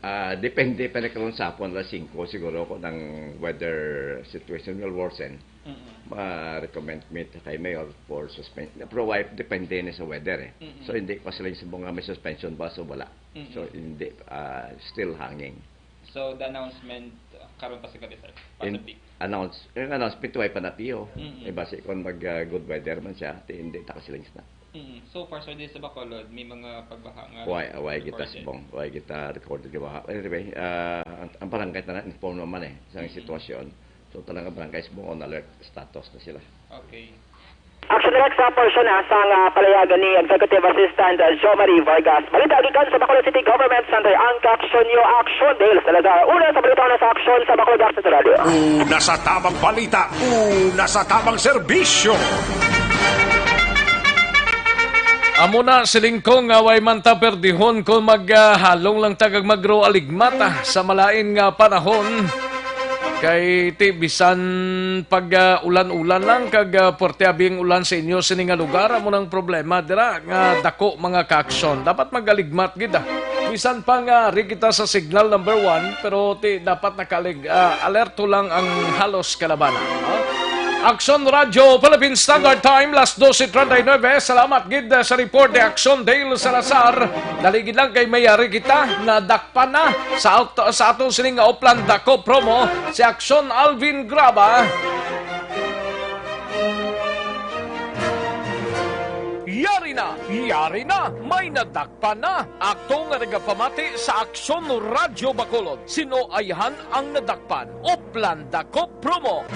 Ah, depende pa na karon sa hapon, alas singko siguro, kung ang weather situation will worsen. Mm-mm. Ma-recommend mi kay Mayor for suspension. Pero why, depende na sa weather eh. Mm-mm. So, hindi ko sila yung subong nga may suspension ba, so wala. Mm-mm. So, hindi, ah, still hanging. So, the announcement, uh, karon pa sa gabi, sir? Pa In-, sa big. Announce, yung announcement, why pa na piyo? Mm-mm. Eh, basi kung mag, ah, good weather man siya, ti hindi ta kasiling na. Mm. So far, sir, dito sa Bacolod, may mga pagbaha nga Why, why kita reported? Subong? Why kita recorded nga baha? Anyway, ah, ang, ang barangay tanan inform naman eh sa Mm-mm. Sitwasyon. So, talaga barangay subong on alert status na sila. Okay. Action Rex sa portion, ah, sang, ah, palayagan ni Executive Assistant, ah, Jo Marie Vargas. Balita gikan sa Bacolod City Government Center, ang Kaaksyon Nyo, Action Dale Salazar. Una sa balita, una sa aksyon sa Bacolod Action Radio. Una sa tamang balita, una sa tamang serbisyo. Amo na, siling ko nga way man ta perdihon kung maghalong lang ta kag mag-grow aligmata sa malain nga panahon. Kay ti bisan pag, ah, ulan-ulan lang kag, ah, puwerte abi ang ulan sa inyo sini nga lugar, amo nang problema dira nga dako mga kaaksyon. Dapat magaligmat gid, ah. Bisan pa nga ari kita sa signal number one, pero ti dapat nakalig-, ah, alerto lang ang halos kalabana, no? Aksyon Radyo Philippine Standard Time, las doce treinta y nueve. Salamat gid, ah, sa report ni Aksyon Dale Salazar. Dali gid lang kay may ari kita, nadakpan na sa ato, sa aton sining nga Oplan Dako promo, si Aksyon Alvin Graba. Yari na, yari na, may nadakpan na. Ato nga nagapamati sa Aksyon Radyo Bacolod, sino ayhan ang nadakpan? Oplan Dako promo.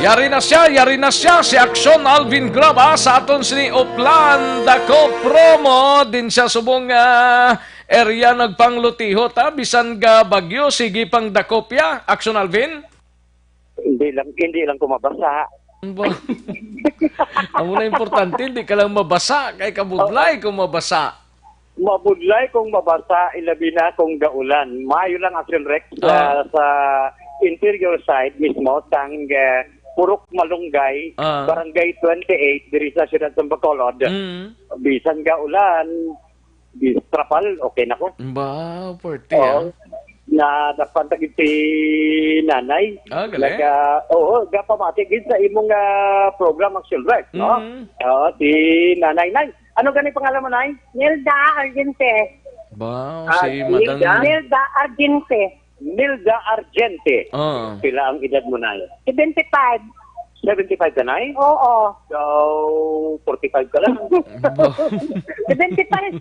Yari na siya, yari na siya, si Aksyon Alvin Graba sa aton sini Oplan Dako promo. Din siya subong, ah, area nagpanglutihot, ha? Bisan ga bagyo, sige pang dakop ya. Aksyon Alvin? Hindi lang, hindi lang ko mabasa. Ba? Amo na importante, hindi ka lang mabasa, kay kabudlay Oo. Kung mabasa. Mabudlay kung mabasa, ilabi na kung gaulan. Maayo lang, Action Rex, sa, Ah. sa interior side mismo, sang, eh, Purok Malunggay, Ah. Barangay twenty-eight, diri sa siyudad sa Bacolod. Mm. Bisan gaulan, bistrapal, okay na ko. Ba, puwerte, Oo. Ah. Nadakpan ta gid si nanay. Ah, galing. Naga-, oo, gapamati gid sa imong, ah, program, Action Rex, no? Mm. Oo, si nanay. Nay, ano gani pangalan mo, nay? Nilda Argente. Ba, Ah, si Nilda? Madam Nilda Argente. Nilda Argente. Oo. Pila ang edad mo, nay? Seventy-five. Seventy-five ka, nay? Oo. So, forty-five ka lang. Ba? Seventy-five.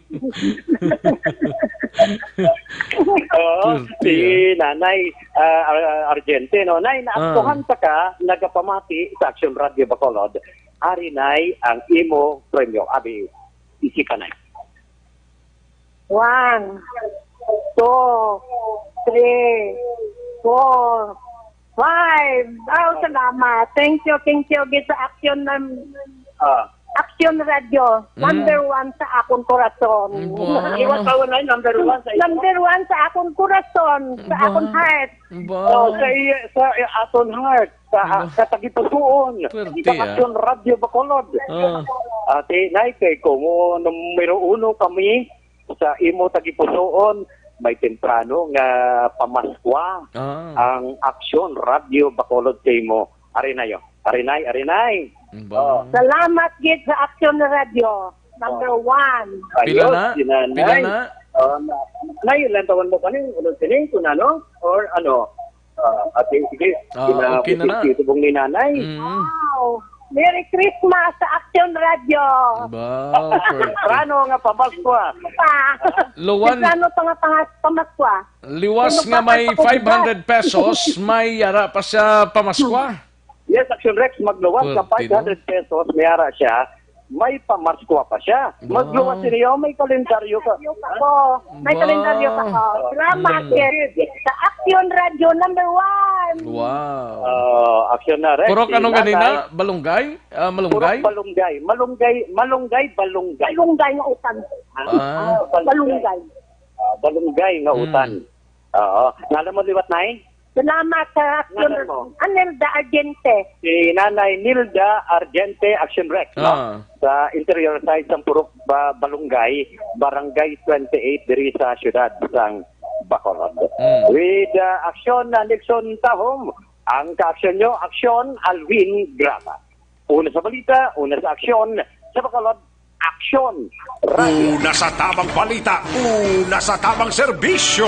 Oo, Forty, si ah. Nanay, ah, Ar-, Argente, no? Nay, naaktuhan Ah. ta ka, nagapamati sa Action Radio Bacolod. Ari, nay, ang imo premyo. Abi, isi ka, nay. One, two, three, four, five. Oh, salamat. Thank you, thank you gid sa action ng Ah. Action Radio, Mm. number one sa akon korason. Ba? Iwan taon na number one sa imo. Number one sa akon korason, sa Ba? akon heart. Ba? Oh, sa iya, sa iya, aton heart, sa, Ba? sa tagipusoon. Pwerte, Sa ah. Action Radio Bacolod. Ah. Ate, Nay, kay ko mo, numero uno kami sa imo tagipusoon. May temprano nga pamaskwa Ah. ang Action Radio Bacolod sa imo. Ari na yo. Ari, Nay, ari, Nay. Ba? Oh. Salamat gid sa Action Radio. Number Oh. one. Pila Ayos, na? si Nanay. Pila na? Oh, na, Nay, ilan taon mo pa ning, ano, sining, kung ano? Or ano? Ah, ate, sige. Ah, Sina okay na na. Tito Bong ni Nanay. Mm. Wow! Merry Christmas sa Action Radio! Ba, pwerte. Temprano nga pamaskwa. Pa. Luwan. Temprano pa nga pangas-, pamaskwa. Liwas Ano nga ba may ang pakubra? five hundred pesos, may yara pa siya pamaskwa. Yes, Action Rex, magluwas nga Pwerte, no? five hundred pesos, may ara siya, may pamaskwa pa siya. Wow. Magluwas niyo, may kalendaryo ka. Kalendaryo pa ko. May Wow. kalendaryo pa ko. Salamat, Mm. Kid. Sa Action Radio, number one. Wow. Ah, Action na, Rex. Purok Si ano Nanay. ganina? Balunggay? Ah, Purok malunggay? Balunggay. Malunggay, malunggay, balunggay. Balunggay nga utan. Ah. Ah, Balunggay. Ah, balunggay nga Mm. utan. Oo. Nala mo liwat, Nay? Salamat sa Action. Nala mo. Anelda Argente. Si Nanay Nilda Argente, Action Rex, no? Ah. Sa interior side sang Purok Ba-, Balunggay, Barangay twenty-eight diri sa siyudad sang Bacolod. Mm. With, ah, Action na Nixon Tahom, ang ka-action nyo, Action Alwin Grama. Una sa balita, una sa aksyon, sa Bacolod, Aksyon Radio. Una sa tamang balita, una sa tamang serbisyo.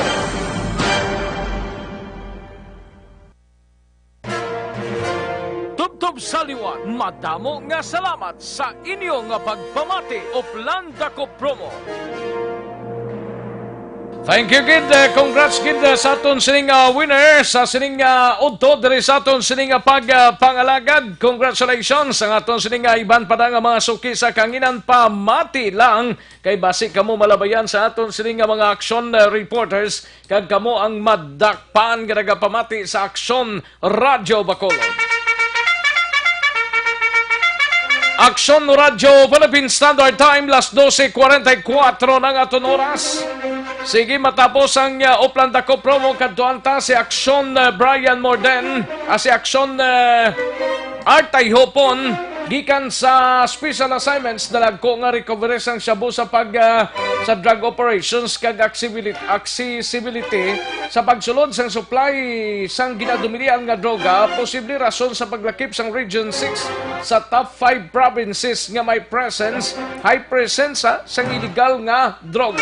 Tubtob sa liwat, madamo nga salamat sa inyo nga pagpamati, Oplan Dako Promo. Thank you, gid. Eh, congrats, gid, eh, sa aton sining, ah, winner sa sining, ah, udto diri sa aton sining, ah, pag, ah, pangalagad. Congratulations sa aton sining, ah, iban pa na nga mga suki sa kanginan. Pamati lang kay basi kamo malabayan sa aton sining, ah, mga aksyon, ah, reporters, kag kamo ang madakpan nga nagapamati sa Aksyon Radyo Bacolod. Aksyon Radyo Philippine Standard Time, las doce cuarenta y cuatro na ang aton oras. Sige, matapos ang, uh, Oplan Dako Promo, kadtuan ta si Aksyon, uh, Brian Morden, ah, si Aksyon, uh, Artay Hopon, gikan sa special assignments, nalagko nga recovery sang shabu sa pag, ah, sa drug operations kag accessibility, accessibility sa pagsulod sang supply sang ginadumilian nga droga, posible rason sa paglakip sang Region six sa top five provinces nga may presence, high presence, ha, sang illegal nga droga.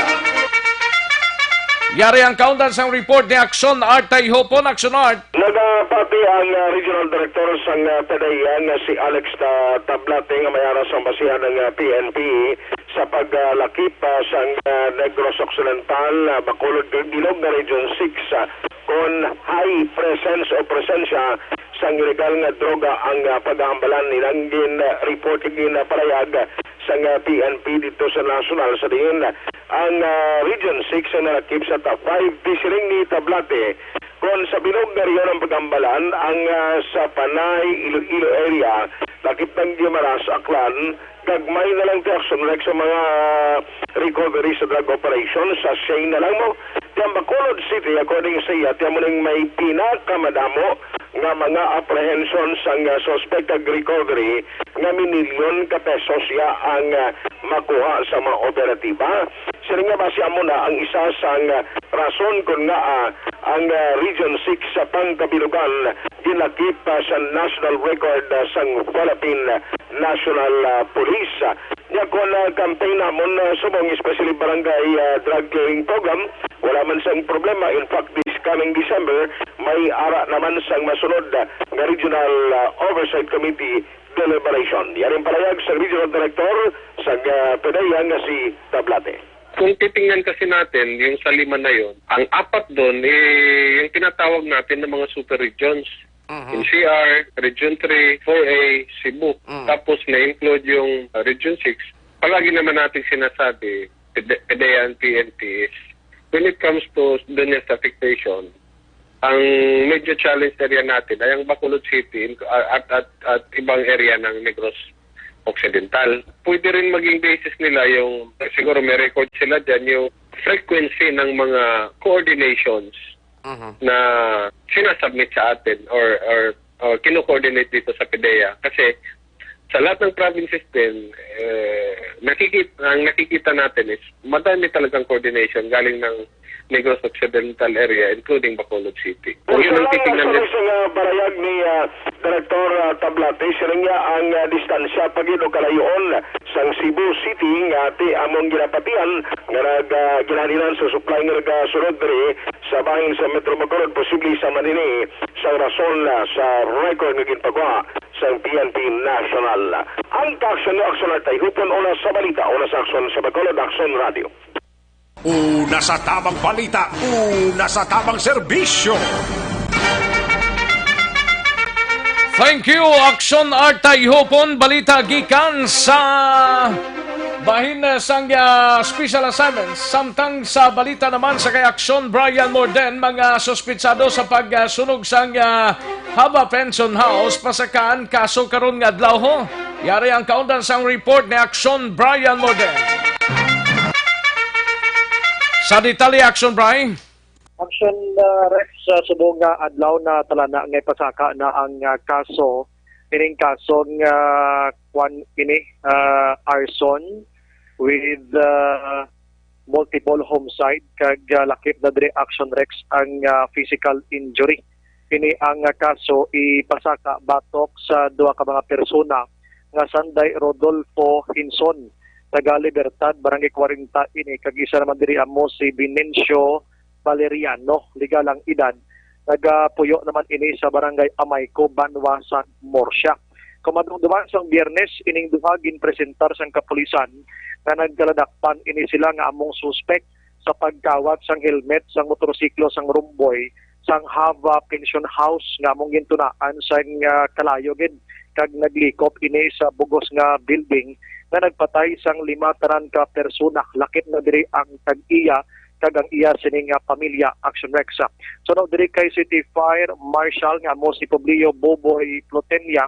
Yari ang kaundan sang report ni Aksyon Art Tayhopon. Aksyon Art. Nagapati ang, ah, Regional Director sang, ah, PDEA nga si Alex Ta-, Tablate nga may ara sang basihan ng, ah, P N P sa paglakip, ah, sang, ah, Negros Occidental, ah, Bacolod, Bilog nga Region six, ah, kon high presence o presensya sang illegal nga droga ang, ah, pag-aambalan. Ilang gin-report, ginpalayag sang, ah, P N P dito sa nasyonal sa diin ang, ah, Region six ang nalakip sa top five. Siling ni Tablate, kon sa bilog nga rehiyon ang pag-ambalan, ang, ah, sa Panay, Iloilo area, lakip ng Guimaras, Aklan, gagmay na lang ti Aksyon Rex sa mga recovery sa drug operation, sa siyay na lang mo. Ti ang Bacolod City, according sa iya, ti amo ning may pinakamadamo nga mga apprehension sang, ah, suspect ag recovery nga minilyon ka pesos ya ang, ah, makuha sa mga operatiba. Siling nga basi amo na ang isa sang, ah, rason kon ngaa, ah, ang, ah, Region six sa pangkabilugan ginlakip, ah, sa national record, ah, sang Philippine National, ah, Police. Nya kon, ah, campaign namon, ah, subong, especially Barangay, ah, Drug Clearing Program, wala man sang problema. In fact, this coming December, may ara naman sang masunod, ah, nga Regional, ah, Oversight Committee deliberation. Yan ang palayag sa Regional Director sa, ah, PDEA nga si Tablate. Kung titingnan kasi natin yung sa lima na yon, ang apat doon, eh, yung tinatawag natin ng mga super regions. Mhm. N C R, Region three, four A, Cebu. Mm. Tapos na-include yung, uh, Region six. Palagi naman natin sinasabi, pide-, PDEA and P N P is, when it comes to doon sa taxation, ang major challenge area natin ay ang Bacolod City in-, at, at, at ibang area ng Negros Occidental. Pwede rin maging basis nila yung, siguro may record sila dyan, yung frequency ng mga coordinations Mhm. na sinasubmit sa atin or, or, or kino-coordinate dito sa PDEA. Kasi sa lahat ng provinces din, eh, nakikit-, ang nakikita natin is madami talagang coordination galing ng Negros Occidental area, including Bacolod City. Kung yun ang Salamat titingnan sa nila. Isang, ah, barayag ni, ah, Director, ah, Tablate, siling niya ang, ah, distansya pa gid o kalayoon sang Cebu City nga ti among ginapatian nga nag, ah, ginahalinan sa supply nga nagasunod diri sa bahin sa Metro Bacolod, posible sa man ini sang rason, ah, sa record nga ginpagawa sang P N P National. Ang kaaksyon ni Aksyon Artay Hupon, una sa balita, una sa aksyon sa Bacolod, Aksyon Radio. Una sa tamang balita, una sa tamang serbisyo. Thank you, Aksyon Artay Hupon. Balita gikan sa bahin, eh, sang, ah, special assignments. Samtang sa balita naman sa kay Aksyon Brian Morden, mga suspitsado sa pagsunog sang, ah, Haba Pension House, pasakaan kaso karon nga adlaw, ho. Yari ang kaundan sang report ni Aksyon Brian Morden. Sa detalye, Aksyon Brian. Action, uh, Rex, uh, subong nga adlaw na talana nga ipasaka na ang, uh, kaso. Ining kaso nga kwan ini, uh, arson with, uh, multiple homicide kag, uh, lakip na diri, Action Rex, ang, uh, physical injury. Ini ang, uh, kaso ipasaka batok sa duha ka mga persona nga sanday Rodolfo Hinson, taga Libertad, Barangay kwarenta ini, kag isa naman diri amo si Venencio Valeriano, legal ang edad. Nagapuyo naman ini sa Barangay Amayco, Banwa, San Murcia. Kumadungduman sang Biyernes, ining duha ginpresentar sang kapulisan nga nagkaladakpan ini sila nga among suspek sa pagkawat sang helmet sang motorsiklo sang rumboy sang Hava Pension House nga among gintunaan sang, ah, kalayo gid, kag naglikop ini sa bugos nga building nga nagpatay sang lima tanan ka persona, lakip na diri ang tag-iya kag ang iya sini nga pamilya, Action Rex. Suno diri kay City Fire Marshal nga amo si Publio Boboy Plotenia,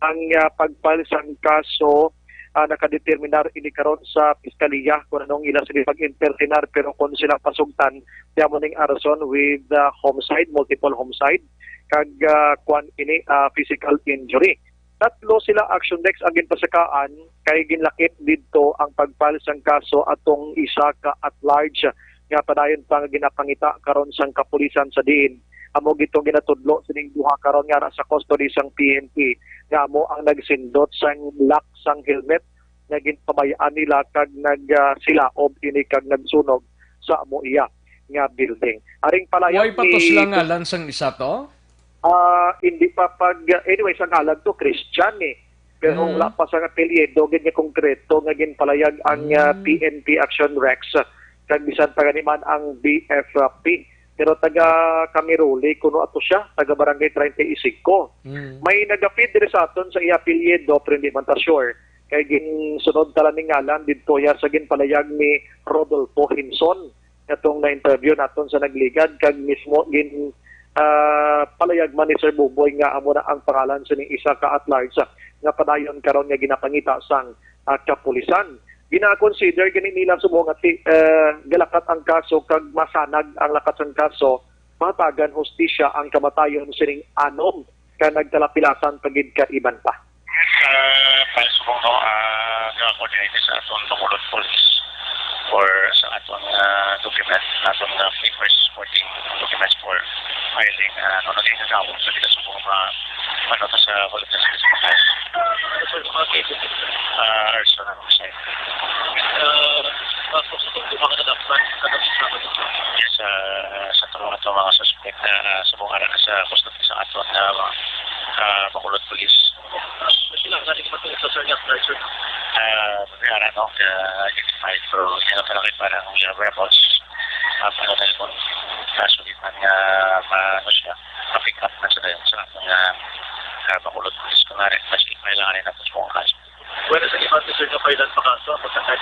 ang, ah, pag-file sang kaso, ah, nakadeterminar ini karon sa piskalya kung anong ila sini pag-entertainar, pero kung sila pasugtan, di amo ning arson with, ah, homicide, multiple homicide, kag, ah, kwan ini, ah, physical injury. Tatlo sila, Action Rex, ang ginpasakaan kay ginlakip didto ang pag-file sang kaso atong isa ka at large nga padayon pa nga ginapangita karon sang kapulisan sa diin amo gid tong ginatudlo sining duha karon nga ara sa custody sang P N P nga amo ang nagsindot sang lock sang helmet nga ginpabay-an nila kag nag, ah, silaob ini kag nagsunog sa amo iya nga building. Aring palayag Way pa to ni sila ngalan sang isa to? Ah, hindi pa pag, anyway, sa ngalan to, Christian eh. Pero Mm. wala pa sa apelyido, gid nga konkreto nga ginpalayag ang, ah, Mm. P N P Action Rex, ah, kag bisan pa gani man ang B F P. Pero taga Camiruli, kuno ato siya, taga Barangay treinta y cinco. Mm. May nagapid diri sa aton sa iya apelyido, pero hindi man ta sure. Kay ginsunod ta lang ni ngalan didto ya sa ginpalayag ni Rodolfo Hinson, katong na-interview naton sa nagligad, kag mismo gin, ah, palayag man ni Sir Buboy nga amo na ang pangalan sining isa ka at large, ah, nga padayon karon nga ginapangita sang, ah, kapulisan. Gina-consider gani nila subong nga ti-, eh, galakat ang kaso kag masanag ang lakat sang kaso, mahatagan hustisya ang kamatayon sining anom ka nagkalapilasan pa gid ka iban pa. Sa pagsubo, no, ah, ga-coordinate sa aton Bacolod Police or sa aton, ah, document, aton, ah, papers, supporting documents for filing, ah, no, naging sa akong sa kita subong ma-, ano, sa Bacolod Police. Ah, arson na, sir. Ah, tapos, kung di makakadakpan, ano sa Yes, ah, sa aton, aton mga suspect na, ah, subong ara na sa custody sa aton, ah, mga, ah, Bacolod Police. Sila nga nagpatuloy sa Sir Yap, sir. Ah, sabi nga na, no, ah, identified, pero hindi na pala kayo parang yung weapons. Ah, pero dahil kung kaso di man nga, ma-, ano siya, ma-pick up na sa, sa aton, ah, ah, Bacolod Police. Kung nga rin, mas kailangan rin natin sa mga kaso. Wala sa iba, sir, nga file-an pa kaso, ako sa kahit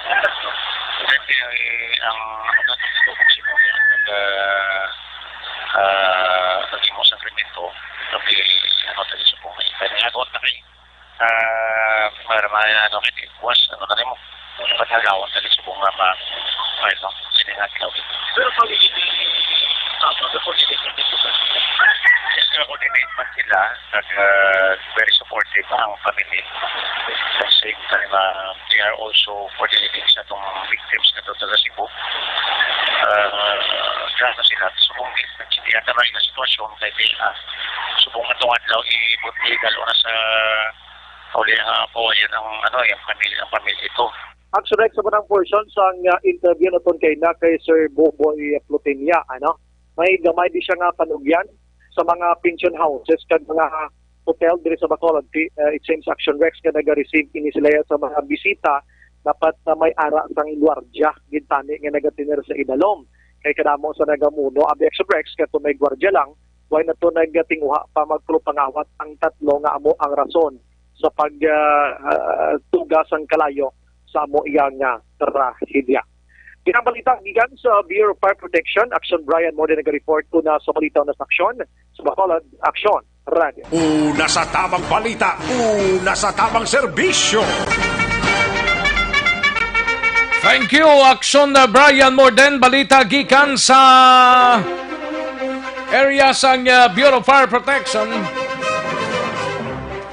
Depende ang, ang, ah, ah, pag-imo sa krimen ko, tapi, ano, tayo sa kung may, kaya nga, doon na kayo. Ah, para ma-, Ano, kay di buwas, ano na rin mo? Pagkagawan ka din subong nga ma-, ano, sini nga tawag. Pero pag hindi, ano, the coordination dito sa Yes, coordinate man sila. Nag, ah, very supportive ang family. At the same time, ah, they are also coordinating sa atong victims nga taga Cebu. Ah, grabe sila. Subong di, hindi yata may nga sitwasyon kay di, ah, subong atong adlaw, ibutligal o nasa uli, ah, pawayan ang, ano, yung pamilya, ang pamilya ito. Actually, sa unang portion sang, ah, interview naton kay na kay Sir Boboy Plutinia, ano, may gamay di siya nga panugyan sa mga pension houses kag mga hotel diri sa Bacolod. Ti-, ah, it seems Action Rex nga naga-receive ini sila sa mga bisita, dapat na may ara sang gwardiya gid tani nga nagatener sa idalom. Kay kadamo sa nagamuno, abi Action Rex, nga kung may gwardiya lang, way na to nagatinguha pa magpulong pangawat ang tatlo nga amo ang rason sa pag, ah, ah, tuga sang kalayo sa amo iya nga trahedya. Pinang balita gikan sa Bureau of Fire Protection, Action Brian Morden naga-report una sa balita na sa aksyon sa Bacolod Aksyon Radio. Una sa tamang balita, una sa tamang serbisyo. Thank you, Action, uh, Brian Morden. Balita gikan sa area sang, uh, Bureau of Fire Protection.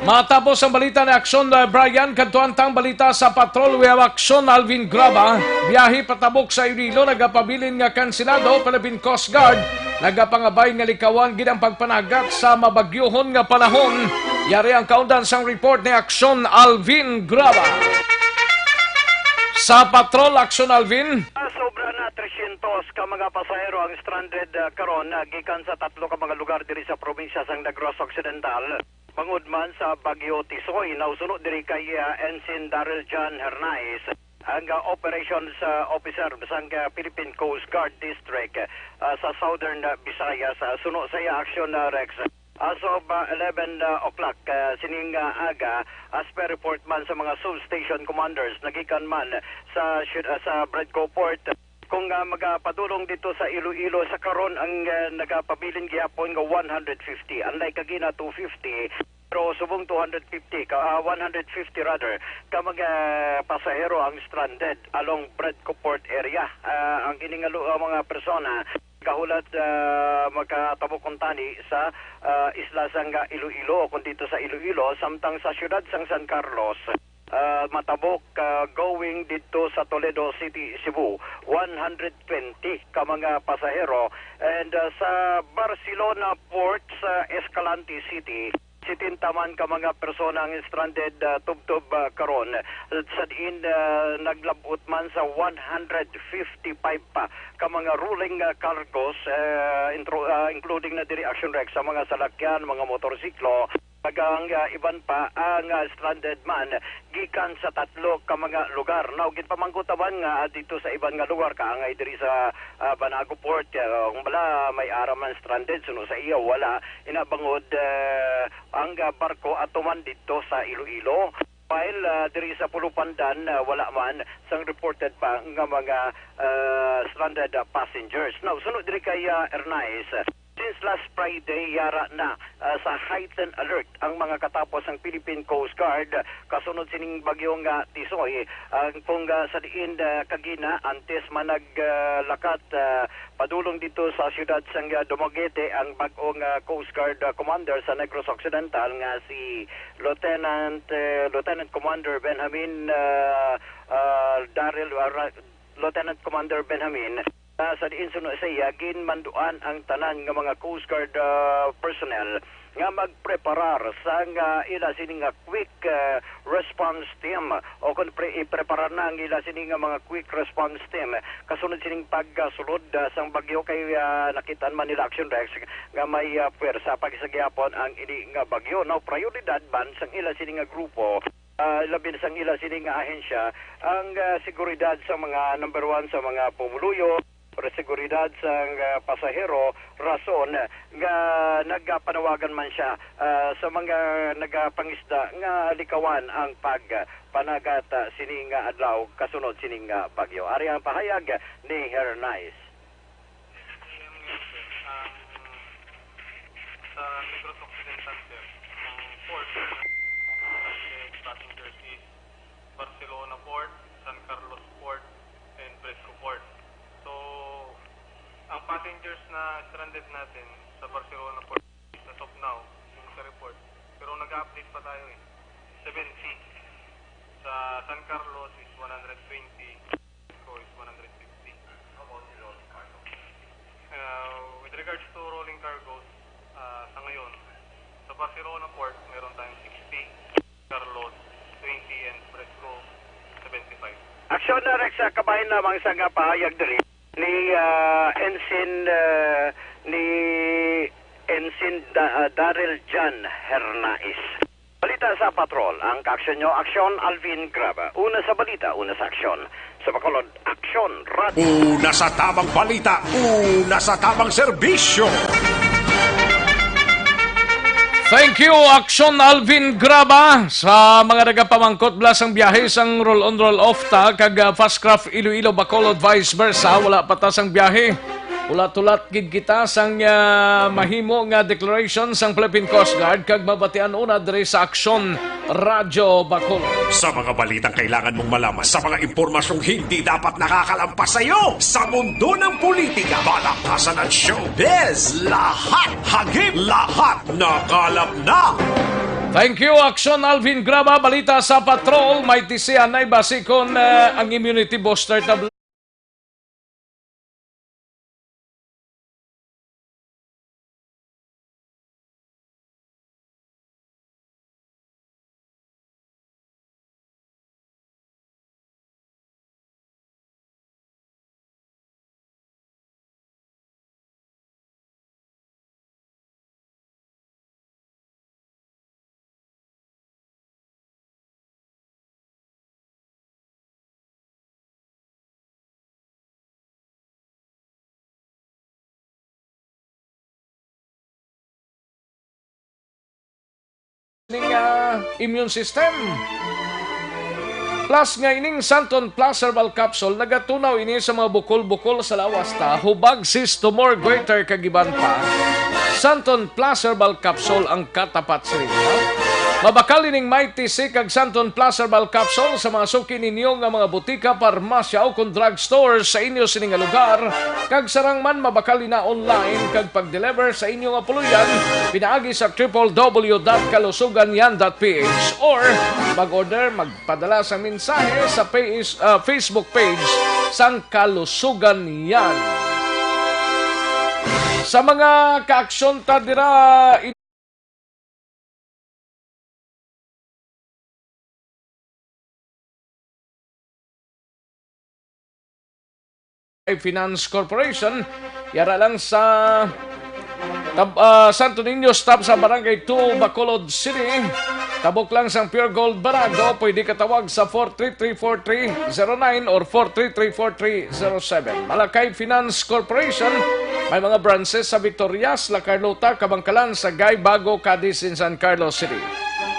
Matapos ang balita ni Action, uh, Brian, kadto ang tang balita sa patrol. We have Action Alvin Graba. Biyahe patabok sa Iloilo nagapabilin nga kansilado. Philippine Coast Guard nagapangabay nga likawan gid ang pagpanagat sa mabagyohon nga panahon. Yari ang kaundan sang report ni Action Alvin Graba. Sa patrol, Action Alvin. Ah, sobra na trescientos ka mga pasahero ang stranded, ah, karon, ah, gikan sa tatlo ka mga lugar diri sa probinsya sang Negros Occidental. Bangod man sa Bagyo Tisoy, nausuno diri kay, ah, Ensign Daryl John Hernais, ang, ah, operations, ah, officer sang, ah, Philippine Coast Guard District, ah, sa Southern, ah, Visayas, ah, suno sa iya aksyon, ah, Rex. As of, ah, eleven, ah, o'clock, ah, sining, ah, aga, as per report man sa mga substation commanders, nagikan man sa syud-, ah, sa Bredco Port, kung, ah, magapadulong dito sa Iloilo sa karon ang, ah, nagapabilin gihapon nga one hundred fifty, unlike kagina two fifty, pero subong two hundred fifty ka, ah, one hundred fifty rather, ka mga pasahero ang stranded along Bredco Port area. Ah, ang ini nga lu-, ah, mga persona kahulat, ah, magkatabo kuntani sa, ah, isla sang Iloilo, kung dito sa Iloilo, samtang sa siyudad sang San Carlos, ah, matabok, ah, going dito sa Toledo City, Cebu, one hundred twenty ka mga pasahero. And, ah, sa Barcelona Port sa Escalante City, setenta man ka mga persona ang stranded, ah, tubtob, ah, karon. Sa diin, ah, naglab-ot man sa one hundred fifty-five pa ka mga rolling, ah, cargos, ah, intro-, ah, including na diri Action Rex sa mga salakyan, mga motorsiklo, kag ang, ah, iban pa ang, ah, stranded man gikan sa tatlo ka mga lugar. Now, ginpamangkot man nga, ah, dito sa iban nga lugar, kaangay diri sa, ah, Banago Port, ah, kung bala may ara man stranded, suno sa iya, wala. Ina bangod, ah, ang, ah, barko ato man dito sa Iloilo. While, ah, diri sa Pulupandan, ah, wala man sang reported pa nga mga, ah, stranded, ah, passengers. Now, suno diri kay, ah, Ernais, since last Friday, yara na, ah, sa heightened alert ang mga katapos sang Philippine Coast Guard, ah, kasunod sining bagyo nga Tisoy. Ah, kung, ah, sa diin, ah, kagina, antes man nag, ah, lakat, ah, padulong dito sa siyudad sang, ah, Dumaguete ang bag-ong, ah, Coast Guard, ah, Commander sa Negros Occidental nga si Lieutenant, eh, Lieutenant Commander Benjamin, ah, ah, Daryl, ah, Ra-, Lieutenant Commander Benjamin, ah, sa diin suno sa iya, ginmanduan ang tanan nga mga Coast Guard, ah, personnel nga magpreparar sa nga ila sini nga quick, ah, response team, o kung pre-, ipreparar na ang ila sini nga mga quick response team kasunod sining pagkasulod, ah, sang bagyo kay, ah, nakitaan man nila Action Rex nga may, ah, pwersa pa sa gihapon ang ini nga bagyo. Now, prioridad man sang ila sini nga grupo, ah, labi na sang ila sini nga ahensya, ang, ah, seguridad sa mga number one sa mga pumuluyo, seguridad sang, ah, pasahero, rason nga nagapanawagan man siya, ah, sa mga nagapangisda nga likawan ang pagpanagat, ah, sini nga adlaw kasunod sini nga bagyo. Ari ang pahayag ni Hernais. Ang, sa Negros Occidental, sir, ang port ng passengers is Barcelona Port, San Carlos Port, and Fresco Port. So, ang passengers na stranded natin sa Barcelona Port is as of now, yung sa report. Pero nag-update pa tayo eh. Seventy. Sa San Carlos is one hundred twenty. Fresco is one hundred fifty. Uh, with regards to rolling cargos, ah, sa ngayon, sa Barcelona Port, meron tayong sixty, Carlos, twenty, and Fresco, seventy-five. Aksyon na, Rex, ah, kabahin lamang sa nga pahayag diri ni, ah, Ensign, ah, ni Ensign Da-, ah, Daryl John Hernais. Balita sa Patrol, ang kaaksyon nyo, Aksyon Alvin Graba. Una sa balita, una sa aksyon. Sa Bacolod, Aksyon Radio. Una sa tabang balita, una sa tabang serbisyo. Thank you, Aksyon Alvin Graba. Sa mga nagapamangkot bala sang biyahe sang roll on, roll off ta kag, ah, Fastcraft Iloilo, Bacolod, vice versa, wala pa ta sang biyahe. Ulat-ulat gid kita sang, ah, mahimo nga declaration sang Philippine Coast Guard kag mabatian una diri sa Aksyon Radyo Bacolod. Sa mga balitang kailangan mong malaman, sa mga impormasyong hindi dapat nakakalampas sa iyo, sa mundo ng politika, balakasan at showbiz, lahat hagip, lahat nakalap na. Thank you, Aksyon Alvin Graba. Balita sa Patrol, may tisianay ba si kon, ah, ang immunity booster tablet? Ning, ah, immune system. Plus nga ining Santon Plus Herbal Capsule, nagatunaw ini sa mga bukol-bukol sa lawas ta, hubag, cyst, tumor, goiter, kag iban pa. Santon Plus Herbal Capsule ang katapat sini. Mabakal ining Mighty C kag Santon Plus Herbal Capsule sa mga suki ninyo nga mga butika, parmasya, o kon drugstore sa inyo sini nga lugar, kag sarang man mabakal ina online kag pag-deliver sa inyo nga puloy-an pinaagi sa triple W dot kalusugan yan dot P H or mag-order, magpadala sa mensahe sa page, ah, Facebook page sang Kalusugan Yan. Sa mga kaaksyon ta dira, Finance Corporation, yara lang sa Tab-, ah, Santo Niño, stop sa Barangay two, Bacolod City. Tabok lang sang Pure Gold Barago, pwede ka tawag sa four three three four three zero nine or four three three four three zero seven. Malakay Finance Corporation, may mga branches sa Victorias, La Carlota, Kabankalan, Sagay, Bago, Cadiz, and San Carlos City.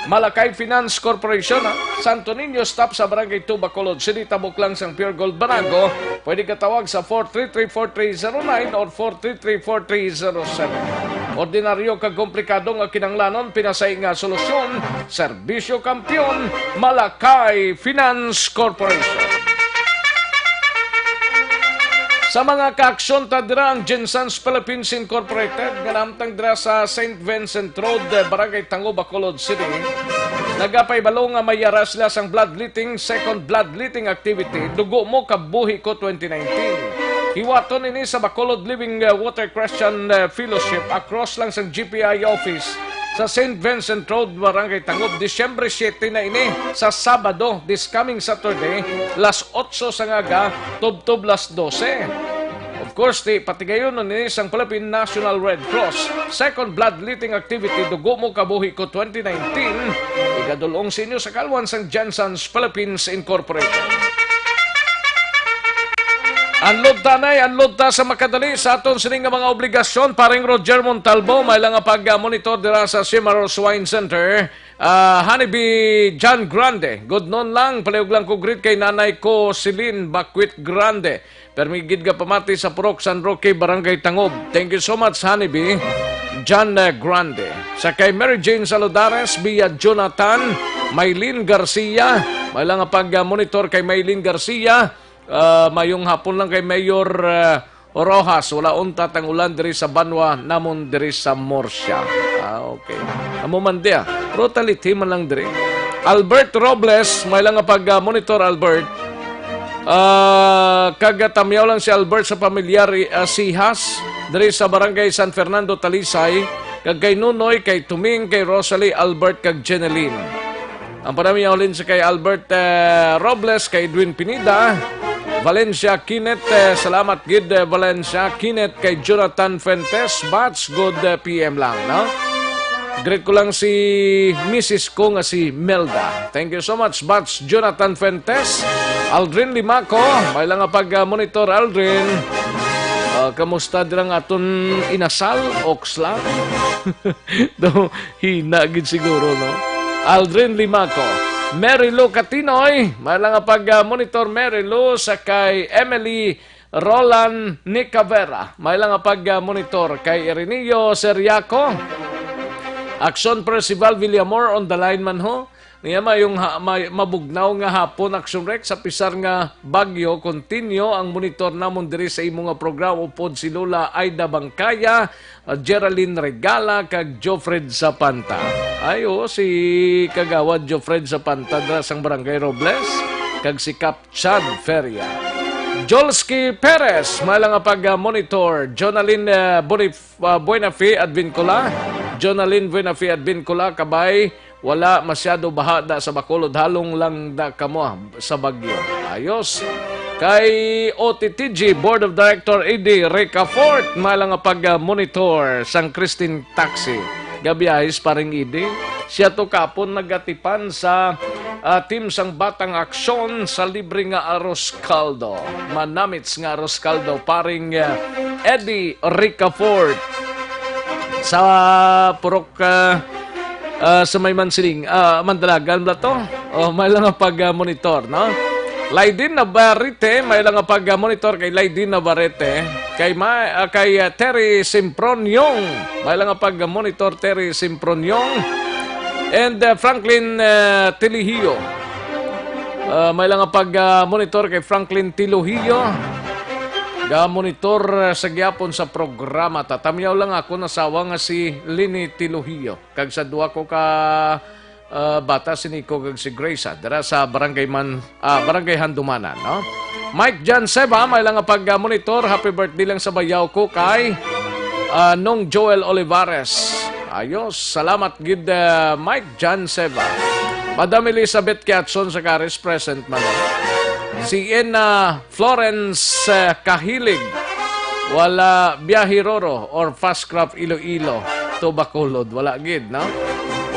Malakay Finance Corporation, ha? Santo Niño, stop sa Barangay two, Bacolod City, tabok lang sang Pure Gold Barago. Pwede ka tawag sa four three three four three zero nine or four three three four three zero seven. Ordinaryo kag komplikado nga kinahanglanon, pinasahi nga solusyon, serbisyo kampiyon, Malakay Finance Corporation. Sa mga kaaksyon ta dira, ang Jensen's Philippines Incorporated nga nahamtang dira sa Saint Vincent Road, Barangay Tango, Bacolod City, nagapahibalo nga may yara sila sang bloodletting, second bloodletting activity, Dugo Mo Kabuhi Ko twenty nineteen. Hiwaton ini sa Bacolod Living, uh, Water Christian, uh, Fellowship, across lang sang G P I office sa Saint Vincent Road, Barangay Tangob, Disyembre siete na ini, sa Sabado, this coming Saturday, las otso sang aga, tubtob las dose. Of course, ti patigayon ini sang Philippine National Red Cross. Second bloodletting activity, Dugo Mo Kabuhi Ko twenty nineteen, igadul-ong sa inyo sa kalwan sang Jensen's Philippines Incorporated. Unload ta, nay, unload ta sa makadali sa aton sini nga mga obligasyon. Paring Roger Montalbo, may lang nga pag-monitor dira sa Cimarro's Wine Center. Ah, Honeybee John Grande, good noon lang, palihog lang ko greet kay nanay ko, Celine Bakwit Grande. Permi gid nga pamati sa Purok San Roque, Barangay Tangob. Thank you so much, Honeybee. John, eh, Grande. Sa kay Mary Jane Saludares, via Jonathan, Maylin Garcia. May lang nga pag-monitor kay Maylin Garcia. Ah, mayong hapon lang kay Mayor, ah, Rojas. Wala untat ang ulan diri sa Banwa, namon diri sa Murcia. Ah, okay. Amo man dia. Pero taliti man lang diri. Albert Robles, may lang nga pag-monitor, Albert. Ah, kag tamyaw lang si Albert sa pamilyar, ah, Sihas, diri sa Barangay San Fernando, Talisay, kag kay Nunoy, kay Tuming, kay Rosalie, Albert, kag Jeneline. Ang panamyaw halin sa kay Albert, eh, Robles, kay Edwin Pineda, Valencia Kinet, eh, salamat gid, eh, Valencia Kinet, kay Jonathan Fuentes, Bats, good, eh, P M lang, no? Greet ko lang si misis ko nga si Melda. Thank you so much, Bats Jonathan Fuentes. Aldrin Limaco, may lang nga pag-monitor, Aldrin. Ah, kamusta dirang aton inasal, Oxla? Do, hina gid siguro, no? Aldrin Limaco. Mary Lou Catinoy, may lang nga pag-monitor, Mary Lou, sa kay Emily Roland Nicavera. May lang nga pag-monitor kay Ireneo Seriaco. Action Percival Villamor on the line man ho. Niya mayong ha-, may, mabugnaw nga hapon, Action Rex. Sa pisar nga bagyo, continue ang monitor namon diri sa imo nga programa upod si Lola Aida Bangkaya, uh, Geraldine Regala, kag Jofred Zapanta. Ay, oo, si Kagawad Jofred Zapanta dira sang Barangay Robles, kag si Kap Chad Feria. Jolski Perez, may lang nga pag-monitor. Jonalyn, uh, Bonif-, uh, Buenafe Advincula. Jonalyn Buenafe Advincula, kabay, wala masyado baha da sa Bacolod, halong lang da kamo sa bagyo. Ayos. Kay O T T G Board of Director A D Ricafort, may lang nga pag-monitor sang Christine Taxi. Gabiyahe si Paring Eddie. Siya to kapon nagatipan sa, ah, team sang Batang Aksyon sa libre nga arroz caldo. Manamits nga arroz caldo, Paring, ah, Eddie Ricafort. Sa purok, ah, ah, sa may Mansiling, ah, Mandalagan ba to? Oh, may lang nga pag, ah, monitor, no? Laidin Navarrete, may lang nga pag, ah, monitor kay Laidin Navarrete. Kay ma-, ah, kay, ah, Terry Simproniong, may lang nga pag, ah, monitor Terry Simproniong. And, ah, Franklin, ah, Tilihio. Ah, may lang nga pag, ah, monitor kay Franklin Tilihio. Ga-monitor, ah, sa gyapon sa programa. Tatamyaw lang ako nasawa nga si Lini Tilihio. Kag sa duha ko ka, ah, bata, si Nico kag si Grace, ah, dira sa Barangay Man-, ah, Barangay Handumanan, no? Mike John Seba, may lang nga pag-monitor. Happy birthday lang sa bayaw ko kay, ah, Nong Joel Olivares. Ayos, salamat gid, ah, Mike John Seba. Madam Elizabeth Kiatson sa Caris, present man. Si Ena Florence, eh, Kahilig. Wala biyahe roro or Fastcraft Iloilo to Bacolod. Wala gid, no?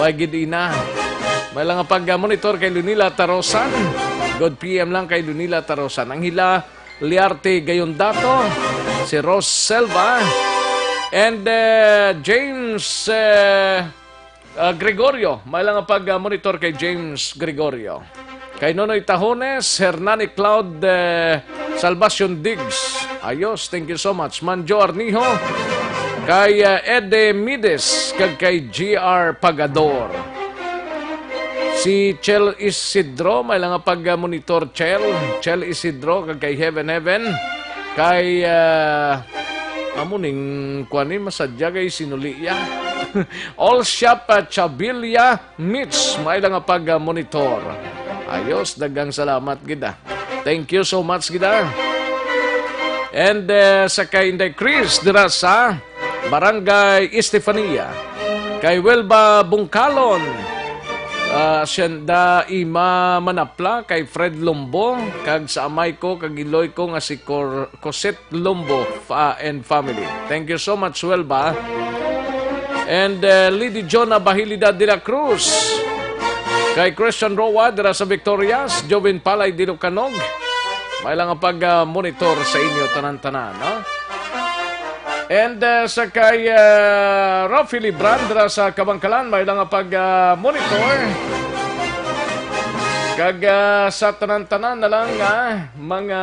Way gid ina. May lang nga pag-monitor kay Lunila Tarosan. Good P M lang kay Lunila Tarosan. Ang hila, Liarte Gayondato, si Rose Selva, and, eh, James, eh, Ah, Gregorio, may lang ang pag-monitor kay James Gregorio. Kay Nonoy Tahones, Hernani Cloud, eh, Salvacion Diggs. Ayos, thank you so much. Manjo Arnijo, kay, eh, Ede Mides, kag kay G R Pagador. Si Chel Isidro, may lang ang pag-monitor, Chel. Chel Isidro, kag kay Heaven Heaven. Kay, ah, amo ning kuan ni, masadya kay sinuli ya. All Shop, ah, Chabilia Mitch, may lang nga pag-monitor. Ayos, daghang salamat gid, ah. Thank you so much gid, ah. And, eh, sa kay Inday Chris dira sa Barangay Estefania. Kay Welba Bungkalon, ah, Shenda Ima Manapla, kay Fred Lumbo, kag sa amay ko, kag iloy ko nga si Cor-, Cosette Lumbo, fa-, and family. Thank you so much, Welba. And, uh, Lady Jonah Bahilida de la Cruz. Kay Christian Roa, dira sa Victorias, Jovin Palay Dilucanog. May lang ang pag-monitor sa inyo, tanan-tanan, no? And, uh, sa kay, uh, Rafi Libran, dira sa Kabangkalan, may lang ang pag-monitor. Kag, uh, sa tanan-tanan na lang nga mga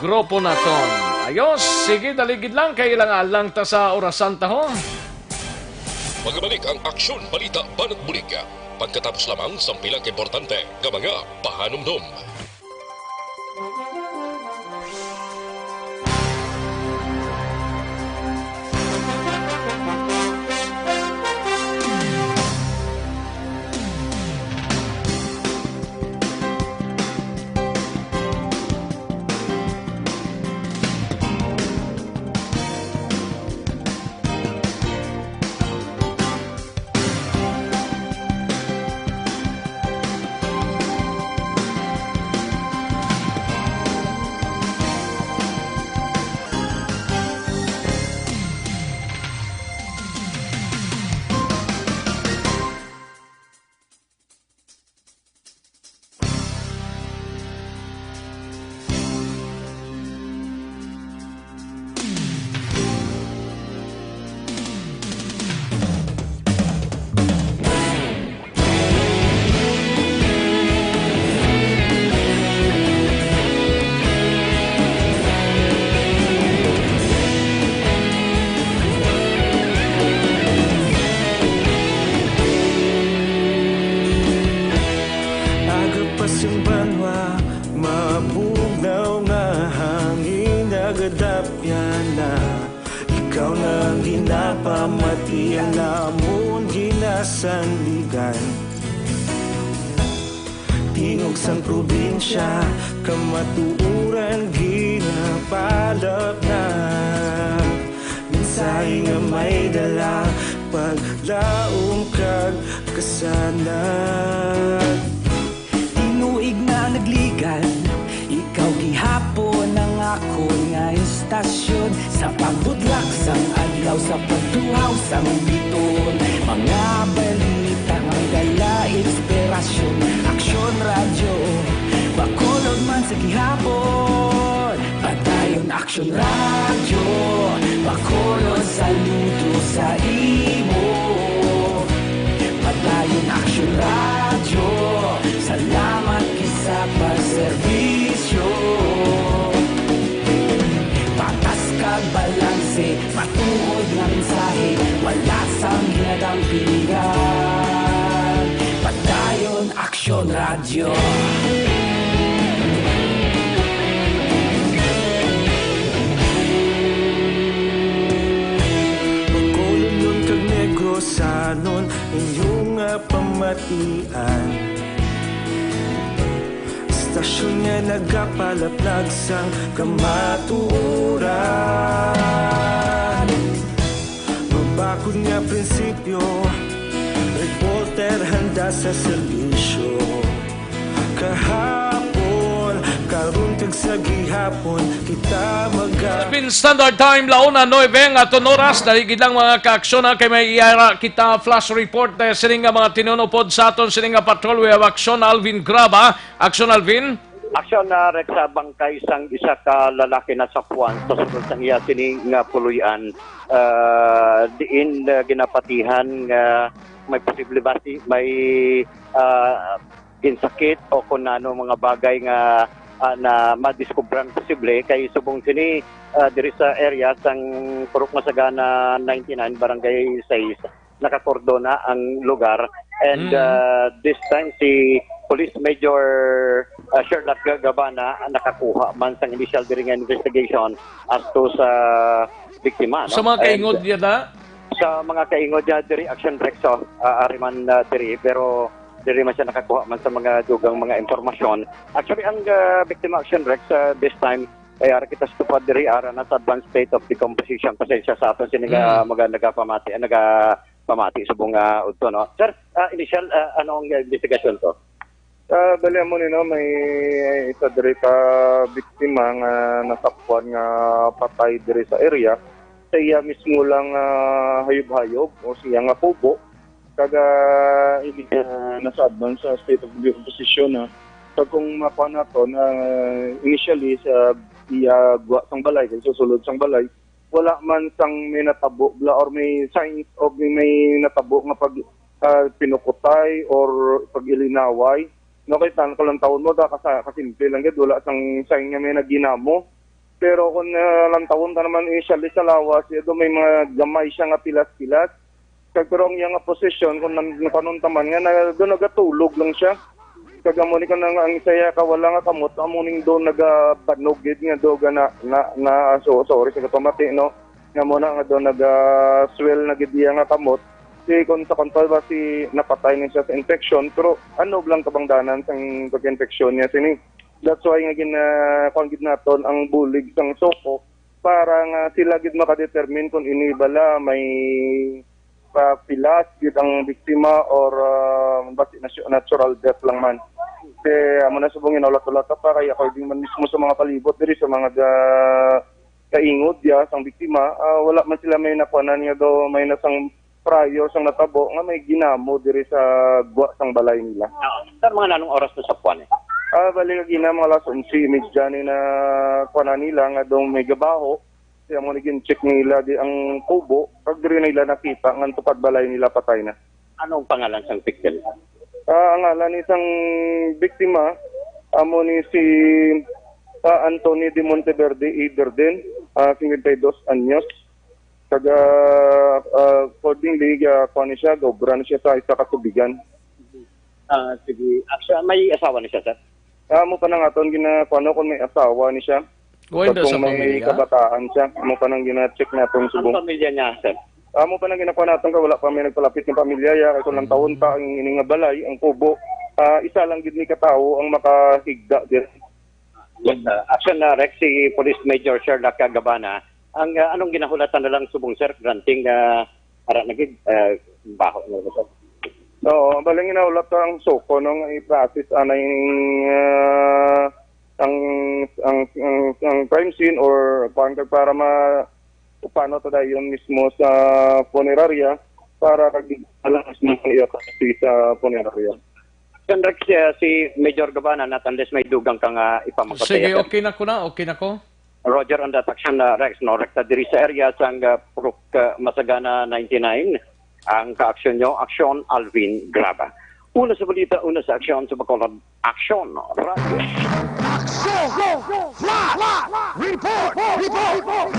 grupo naton. Ayos, sige, daligid lang kay ilang alang ta sa orasan ta, ho. Magabalik ang Aksyon Balita Banat Bulig pagkatapos lamang sang pila ka importante nga mga pahanumdom. Agapas ang banwa, mabugnaw nga hangin nagadapyan na. Ikaw na ang ginapamati, ang amon ginasandigan. Tingog sang probinsya, kamatuoran ginapalapnag. Mensahe nga may dala, paglaom kag kasanag. Tinuig na nagligan, ikaw gihapon ang akon nga istasyon. Sa pagbudlak sang adlaw, sa pagtuhaw sang biton, mga balita nga dala inspirasyon. Aksyon Radyo, Bacolod man sa gihapon. Padayon Aksyon Radyo, Bacolod, saludo sa imo. Padayon Aksyon Radyo, salamat gid sa pagserbisyo. Patas kag balanse, matuod nga mensahe, wala sang ginadampingan. Padayon Aksyon Radyo. Bacolodnon kag Negrosanon, inyo nga pamatian. Istasyon nga nagapalaplag sang kamatuoran. Mabakod nga prinsipyo, reporter handa sa serbisyo. Kahapon, karon kag sa gihapon, kita maga- Philippine Standard Time, launa nuebe nga aton oras. Dali gid lang, mga kaaksyon, ha, kay may iyara kita flash report, eh, sini nga mga tinunupod sa aton sini nga patrol. We have Aksyon Alvin Graba. Aksyon, Alvin. Aksyon na, Rex, sa bangkay sang isa ka lalaki nasapuan sa sulod sang iya sini nga puloy-an, ah, diin, ah, ginapatihan nga may posible ba si, may, ah, ginsakit o kung ano mga bagay nga, ah, na madiskubran posible kay subong sini, ah, diri sa area sang Purok Masagana ninety-nine, Barangay six, nakakordona ang lugar. And, Mm. uh, this time, si Police Major, uh, Sherlock Ga-, Gabana nakakuha man sang initial diri nga investigation as to sa biktima, no? Sa mga And kaingod niya na? Sa mga kaingod niya diri, Aksyon Rex, oh, uh, ari man, uh, diri, pero diri man siya nakakuha man sa mga dugang mga impormasyon. Actually, ang, uh, biktima, Aksyon Rex, uh, this time, kaya ara kita sa tupad diri, ara na sa advanced state of decomposition. Pasensya sa aton sini nga Mm. mga nagapamati, nagapamati subong nga udto, no? Sir, ah, initial, ah, ano ang investigasyon to? Ah, bali, amo ni, no, may isa diri ka biktima nga nasapuan nga patay diri sa area. Sa iya mismo lang, ah, hayop-hayop o siya nga kubo. Kag, ah, ini, ah, nasa advance sa state of decomposition na. So, kung makuha nato na initially sa iya gwa sang balay, kay susulod sang balay, wala man sang may natabo bla or may signs of may, may natabo nga pag, ah, pinukutay or pag-ilinaway. No, kay tan-, kalantawon mo, ta-, kasa-, kasimple lang gid, wala sang sign nga may naghinamo. Pero kung, ah, lantawon ta naman, initially sa lawas, iya do may mga gamay siya nga pilas-pilas. Kag pero ang iya nga posisyon, kung nan-, napanuntaman nga, na, do nagatulog lang siya. Kag amo ni, kung ang, ang isa iya ka wala nga kamot, amo ning do nagabanog gid nga do gana, na, na, so, sorry sa kapamati, no? Nga mo na nga do naga-swell na gid iya nga kamot. Si, kung sa kontra ba, si napatay ni siya sa infection, pero ano lang kabangdanan sang pagka-infection niya sini. That's why nga gina-, kuwan gid naton ang bulig sang SOCO para nga sila gid makadetermine kung ini bala may pa pilas gid ang biktima or, ah, basi natu-, natural death lang man. Kay amo na subong ginaulat-ulat pa kay according man mismo sa mga palibot diri sa mga ga-, kaingod ya sang biktima, ah, wala man sila may nakuanan nga daw may nasang prior sang natabo nga may ginamo diri sa gwa sang balay nila. Oo. Sir, mga nanong oras na sa puwan eh? Ah, bali nga gina mga alas onse y media ni na kuanan nila nga dong may gabaho. Kaya mo naging check nila di ang kubo, kag diri nila nakita nga ang tupad balay nila patay na. Anong pangalan sang victim? Ah, ang ngalan ni sang biktima, amo ni si, ah, Anthony de Monteverde Iderden, ah, cincuenta y dos anyos. Taga, ah, accordingly, ah, kuha ni siya, gaobra na siya sa isa ka tubigan. Ah, sige. Actually, may asawa na siya, sir? Ah, amo pa nang aton ginakuano kung may asawa ni siya. Wala Kag sa kung may pamilya? Kabataan siya, amo pa nang gina-check naton Ang subong. Pamilya niya, sir? Amo pa nang ginakuha naton kay wala pa may nagpalapit ng pamilya ya, kay kung lang taon pa ang ini nga balay, ang kubo, ah, isa lang gid ni katawo ang makahigda diri. Yes, uh, action na Rex, si Police Major Sherlock Gabana. Ang, ah, anong ginahulatan na lang subong, sir? Granting, ah, ara na gid, ah, baho na lang, sir. Oo, baling ginahulat ang SOCO nung i-process anay ning, ah, ang, ang, ang, ang crime scene or kuwan kag para ma-, paano to dayon mismo sa punerarya para kag alam mismo ang iya sa punerarya. Sir Rex, uh, si Major Gabana, not unless may dugang ka nga ipamagpataya, Sige, sir. Okay na ko na, okay na ko. Roger on that action, uh, Rex, no? Rekta diri sa area sang, uh, Purok, uh, Masagana ninety-nine. Ang kaaksyon nyo, Aksyon Alvin Graba. Una sa balita, una sa aksyon sa Bacolod, Aksyon Radio. Aksyon! Flash! Report! Report!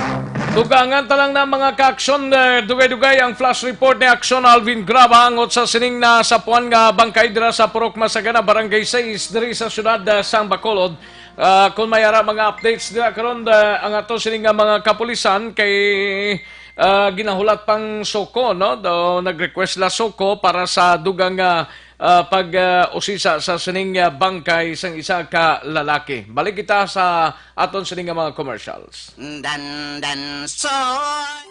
Dugangan ta lang na, mga kaaksyon, eh, dugay-dugay ang flash report ni Aksyon Alvin Graba angot sa sining nasapuan nga bangkay dira sa Purok Masagana, Barangay Sais, diri sa siyudad, eh, sang Bacolod. Ah, kung may ara mga updates dira karon, ah, ang ato sini nga mga kapulisan kay, ah, ginahulat pang SOCO, no? Do, nag-request la SOCO para sa dugang nga, ah, pag, ah, usisa sa sining, ah, bangkay sang isa ka lalaki. Balik kita sa aton sini nga mga commercials. Dan, dan, soy.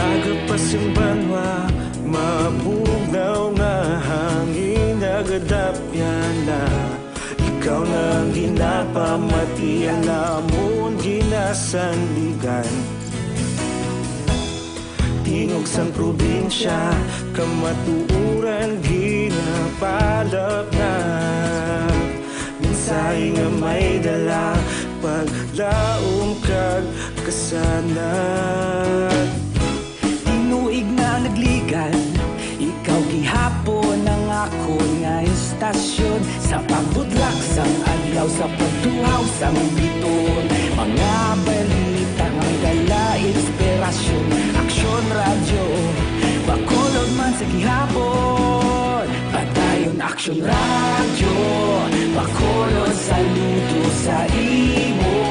Aga pa sing banwa, mabugnaw nga hangin, nagadapyan na. Ikaw na ang ginapamatian namon ginasandigan. Tingog sang probinsya, kamatuoran ginapalapngan. Mensahe nga may dala, paglaom kag kasanag. Ang adlaw sa pagtuhaw sang bituon, mga balita nga may dala inspirasyon. Aksyon Radyo, Bacolod man sa gihapon. Padayon Aksyon Radyo, Bacolod saludo sa imo.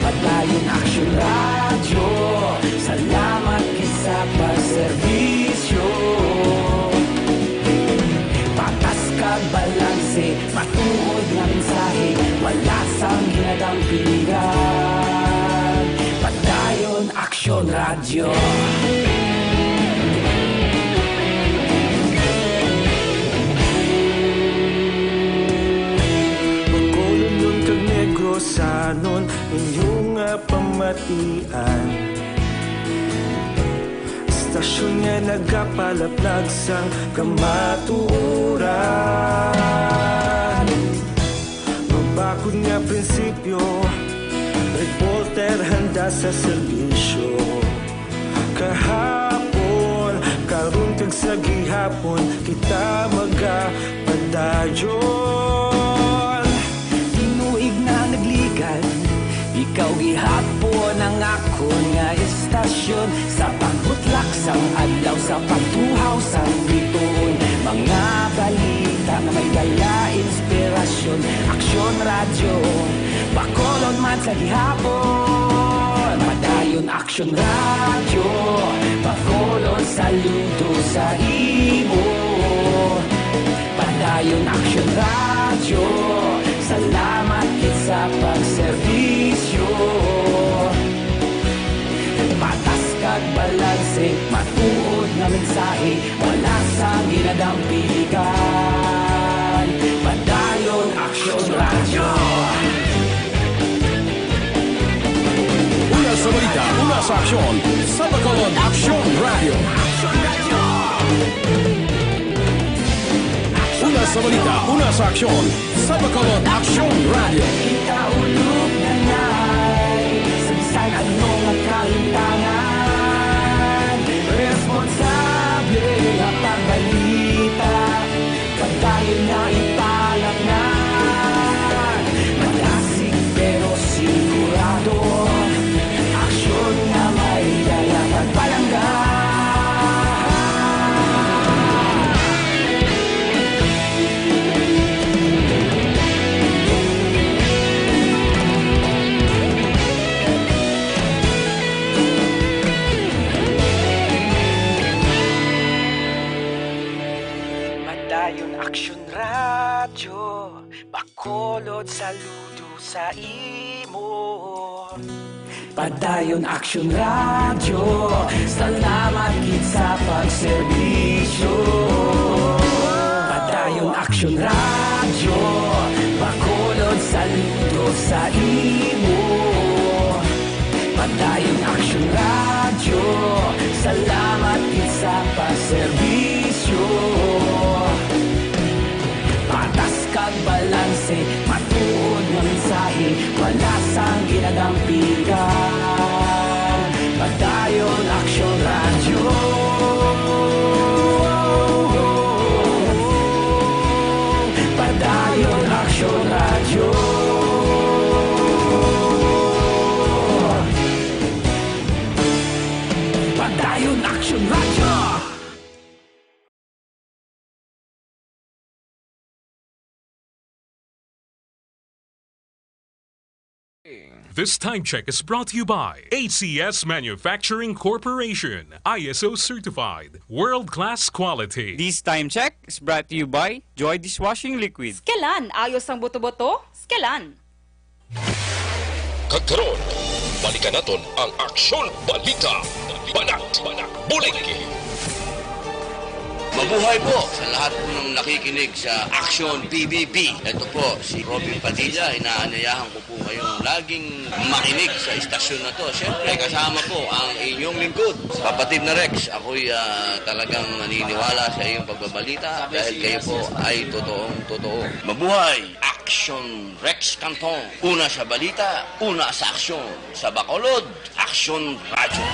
Padayon Aksyon Radyo, salamat gid sa pagserbisyo. Patas kag balanse, matuod nga mensahe, wala sang ginadampigan. Padayon Aksyon Radyo. Bacolodnon kag Negrosanon, inyo nga pamatian. Istasyon nga nagapalaplag sang kamatuoran. Mabakod nga prinsipyo, reporter handa sa serbisyo. Kahapon, karon kag sa gihapon, kita magapadayon. Tinuig na ang nagligan, ikaw gihapon ang akon nga istasyon. Sa pagbutlak sang adlaw, sa pagtuhaw sang bituon, mga balita nga may dala inspirasyon. Aksyon Radyo, Bacolod man sa gihapon. Padayon Aksyon Radyo, Bacolod saludo sa imo. Padayon Aksyon Radyo, salamat gid sa pagserbisyo. Patas kag balanse, matuod nga mensahe, wala sang ginadampigan. Padayon Aksyon Radyo. Una sa balita, una sa aksyon, sa Bacolod Aksyon Radyo. Una sa balita, una sa aksyon, sa Bacolod Aksyon Radyo. Kita ulog na nay, sa bisan ano nga kalimtangan, responsable nga pagbalita. Padayon na ipalaknay, madasig pero sigurado, aksyon nga may dala pagpalangga. Padayon Aksyon Radyo, Bacolod saludo sa imo. Padayon Aksyon Radyo, salamat gid sa pagserbisyo. Padayon Aksyon Radyo, Bacolod saludo sa imo. Padayon Aksyon Radyo, salamat gid sa pagserbisyo. Patas kag balanse, matuod nga mensahe, wala sang ginadampigan. Padayon Aksyon Radyo. Padayon Aksyon Radyo. Padayon Aksyon Radyo. This time check is brought to you by A C S Manufacturing Corporation, I S O certified, world-class quality. This time check is brought to you by Joy Dishwashing Liquid. Skelan, ayos ang buto-buto? Skelan. Kag karon, balikan naton ang Aksyon Balita. Banat, bulig. Mabuhay po sa lahat po ng nakikinig sa Aksyon P B B. Ito po si Robin Padilla. Inaanyayahan ko po kayong laging makinig sa istasyon na to. Siyempre, kasama po ang inyong lingkod, kapatid na Rex. Ako'y, ah, talagang naniniwala sa iyong pagbabalita dahil kayo po ay totoong totoo. Mabuhay! Aksyon Rex Canton. Una sa balita, una sa aksyon. Sa Bacolod, Aksyon Radyo.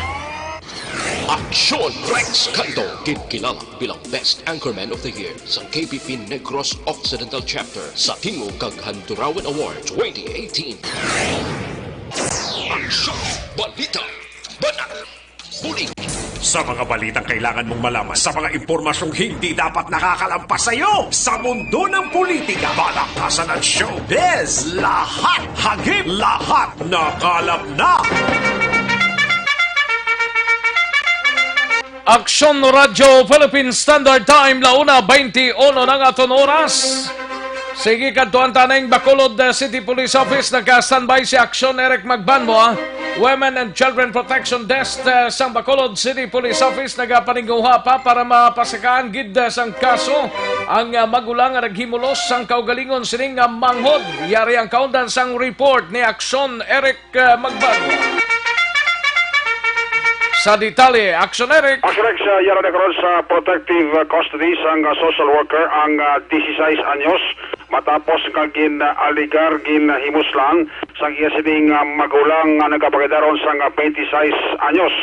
Aksyon Rex Canto, ginkilala bilang Best Anchorman of the Year sa K P P Negros Occidental Chapter sa Tingog kag Handurawan Award twenty eighteen. Aksyon, balita, banat, bulig. Sa mga balitang kailangan mong malaman, sa mga impormasyong hindi dapat nakakalampas sa iyo, sa mundo ng politika, balaktasan at showbiz, lahat hagip, lahat nakalap na. Aksyon Radyo Philippine Standard Time, la una twenty-one na ang aton oras. Sige, kadtuan ta ning Bacolod, uh, City Police Office. Nagka-standby si Aksyon Eric Magbanwa, Women and Children Protection Desk, uh, sang Bacolod City Police Office. Nagapaninguha pa para mapasakaan gid, uh, sang kaso ang, uh, magulang nga naghimulos sang kaugalingon sining, uh, manghod. Yari ang kaundan sang report ni Aksyon Eric, uh, Magbanwa. Sa detalye, Aksyon Eric. Aksyon Eric, sa yara na karon sa protective, uh, custody sang, uh, social worker ang, uh, dieciséis anyos matapos nga gin-, uh, aligar, ginhimuslan sang iya sining, uh, magulang nga nagapakaedad sang, uh, twenty-six anyos.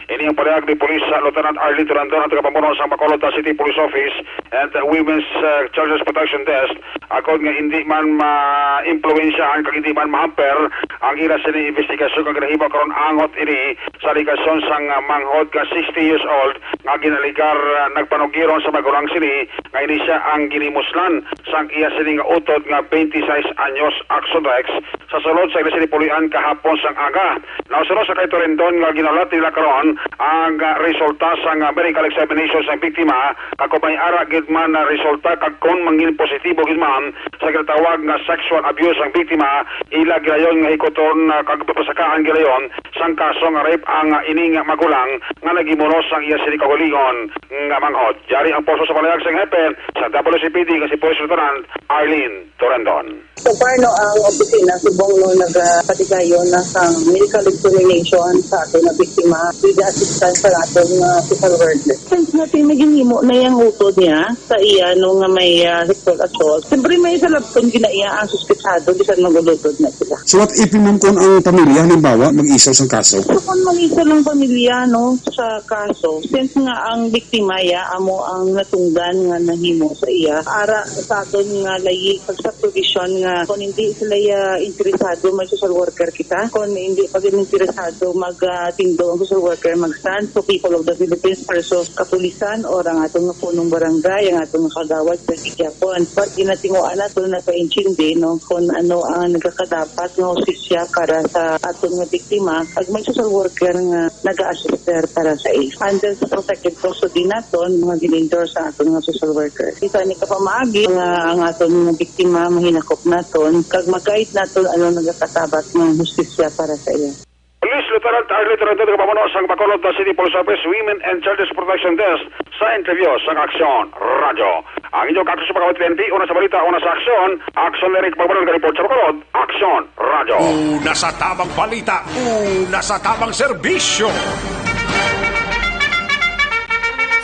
Ini ang pahayag ni Police, uh, Lieutenant Arlene Torandon, ang tagapamuno sang Bacolod, uh, City Police Office and, uh, Women's, uh, Children's Protection Desk, agod nga hindi man ma-impluwensyahan kag hindi man mahamper ang ila sini investigasyon kag ginahimo karon angot ini sa alegasyon sang, ah, manghod nga sixty years old nga ginaligar, ah, nagpanugiron sa magulang sini nga ini sia ang ginimuslan sang iya sini nga utod nga twenty-six anyos, Aksyon Rex, sa sulod sa ila sini pulian kahapon sang aga. Nausuno sa kay Torendon nga ginahulat nila karon ang, ah, resulta sang, ah, medical examination sang biktima, kag kon may ara gid man na resulta kag kon mangin positibo gid man sa ginatawag nga sexual abuse ang biktima, ila gilayon nga hikuton, ah, kag papasakaan gilayon sang kaso nga rape ang, ah, ining magulang nga naghimulos sang iya sini kaugalingon nga manghod. Yari ang pulso sa panayag sang hepe sa W C P D nga si Police Lieutenant Arlene Torendon. So far, no, ang opisina subong, no, nagapatigayon na sang medical examination sa aton nga biktima with the assistance sa aton nga social worker. Since nga may ginhimo na yang utod niya sa iya, no, nga may, ah, sexual assault, siyempre may salabton gina iya ang suspetsado bisan magulutod na sila. So what if, ma'am, kung ang pamilya halimbawa mag-isaw sang kaso? So kung mag-isaw lang pamilya, no, sa kaso, since nga ang biktima ya amo ang natungdan nga nahimo sa iya, ara sa aton nga layi kag sa provision nga kung hindi sila ya interesado, may social worker kita. Kung hindi pa gid interesado, mag, ah, tindog ang social worker, mag-stand to People of the Philippines versus kapulisan or ang aton nga punong barangay, ang aton nga kagawad, pwede gyapon. But ginatinguan nato, nakaintindi, no, kung ano ang nagakadapat nga hustisya para sa aton nga biktima, kag may social worker nga naga-assist para sa iya. Under sa protective custody naton, mga gin-endorse sa aton nga social worker. Isa ni ka pamaagi nga ang aton nga biktima mahinakop naton, kag ma-guide naton ano nagakatabat nga hustisya para sa iya. Police Lieutenant Arlene Torrente, nagapamuno sang Bacolod City Police Office Women and Children's Protection Desk, sa interview sang Aksyon Radyo. Ang inyong kaakses sa mga P N P, una sa balita, una sa aksyon, Aksyon Eric Magbanwa, report sa Bacolod, Aksyon Radyo. Una sa tamang balita, una sa tamang serbisyo.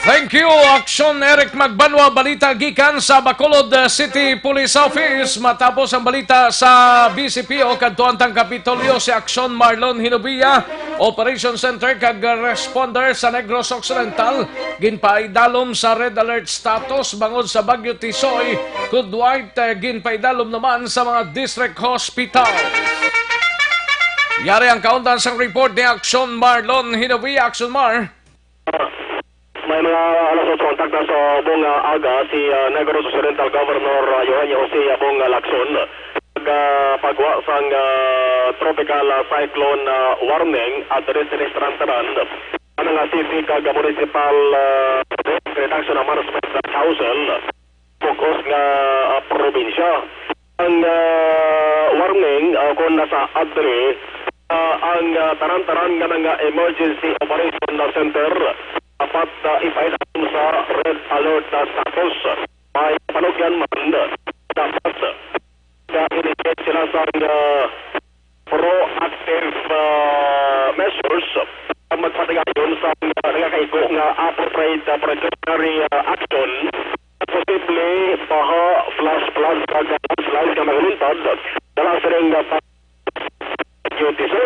Thank you, Aksyon Eric Magbanwa. Balita gikan sa Bacolod, uh, City Police Office. Matapos ang balita sa B C P O, kadtuan tang Kapitolyo si Aksyon Marlon Hinubia, Operation Center kag responder sa Negros Occidental, ginpaidalom sa red alert status bangod sa Bagyo Tisoy, kun Dwight, eh, ginpaidalom naman sa mga district hospital. Yari ang kaundan sang report ni Aksyon Marlon Hinobia. Aksyon Mar. May mga alas otso ang takna sa bong, ah, aga si, ah, Negros Occidental Governor, ah, Eugenio Jose, ah, Bong, ah, Lacson. Nagapagwa sang, ah, tropical, ah, cyclone, ah, warning at restaurant tanan. Ang, ah, city kag municipal, ah, reduction ng management sa council. Focus nga, ah, probinsya. Ang, ah, warning, ah, kon nasa adre, ah, ang, ah, tanan-tanan nga mga emergency operation na center, dapat, ah, ipaidalom sa red alert na status. May panugyan man, dapat, ah, initiate sila sang, ah, proactive, ah, measures, ah, magpatigayon sa, ah, nagakaigo nga appropriate, ah, precautionary, ah, action, posible baha, flash flood, kag landslide nga magalungtad dala sa ring, ah, pag-, duty. So,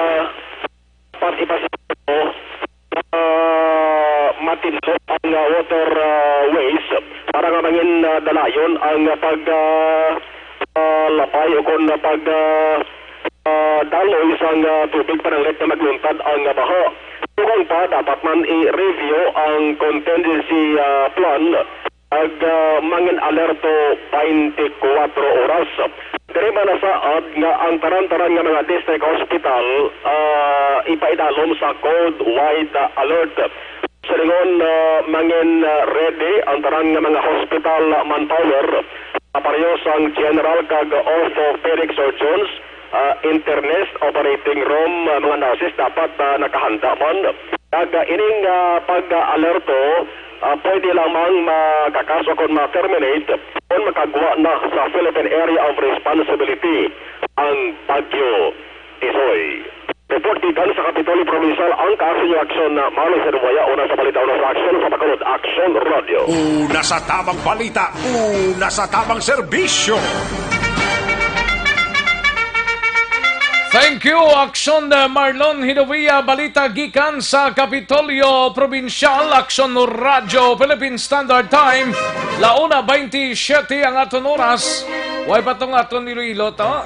ah, dalayon ang pag, ah, ah, labay o kon pag, ah, ah, daloy sang, ah, tubig pananglit nga magluntad ang, ah, baha. Dugang pa, dapat man i-review ang contingency, ah, plan ag, ah, mangin alerto twenty-four oras. Diri man nasaad nga ang tanan-tanan nga mga district hospital, ah, ipaidalom sa code white, ah, alert. Silingon, ah, mangin, ah, ready ang tanan nga mga hospital manpower, ah, pareho sang general kag orthopedic surgeons, ah, internist, operating room, ah, mga nurses dapat, ah, nakahanda man. Kag, ah, ining, ah, pag-alerto, ah, pwede lamang makakaso kon ma-terminate kon makagwa na sa Philippine Area of Responsibility ang Bagyo Tisoy. Report gikan sa Kapitolyo Provincial, ang Kaso Action na Marlon Senuaya, una sa balita, una sa aksyon, sa Bacolod Action Radio. Una sa tamang balita, una sa tamang serbisyo. Thank you, Action, uh, Marlon Hinovia. Balita gikan sa Kapitolyo Provincial, Action Radio Philippine Standard Time. La una veintisiete ang aton oras. Way pa tong aton Iloilo to.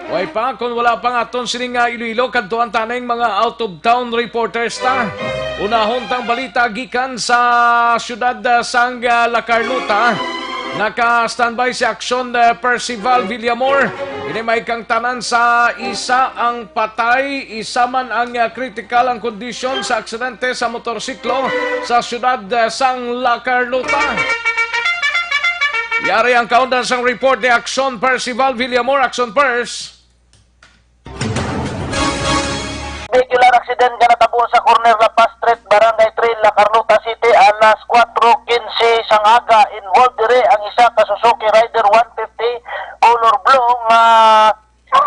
Way pa, kung wala pa nga aton sining nga Iloilo, kadtuan ta ning mga out of town reporters ta. Unahon tang balita gikan sa siyudad, ah, sang, ah, La Carlota. Naka-standby si Action, ah, Percival Villamor. Ini may kangtanan sa isa ang patay, isa man ang, ah, critical ang kondisyon sa aksidente sa motorsiklo sa siyudad, ah, sang La Carlota. Yari ang kaundan sang report ni Action Percival Villamor. Action Pers. Vehicular accident nga natabo sa corner La Paz Street, Barangay three, La Carlota City, alas kuwatro quince sang aga. Involved diri ang isa ka Suzuki Rider one fifty color blue nga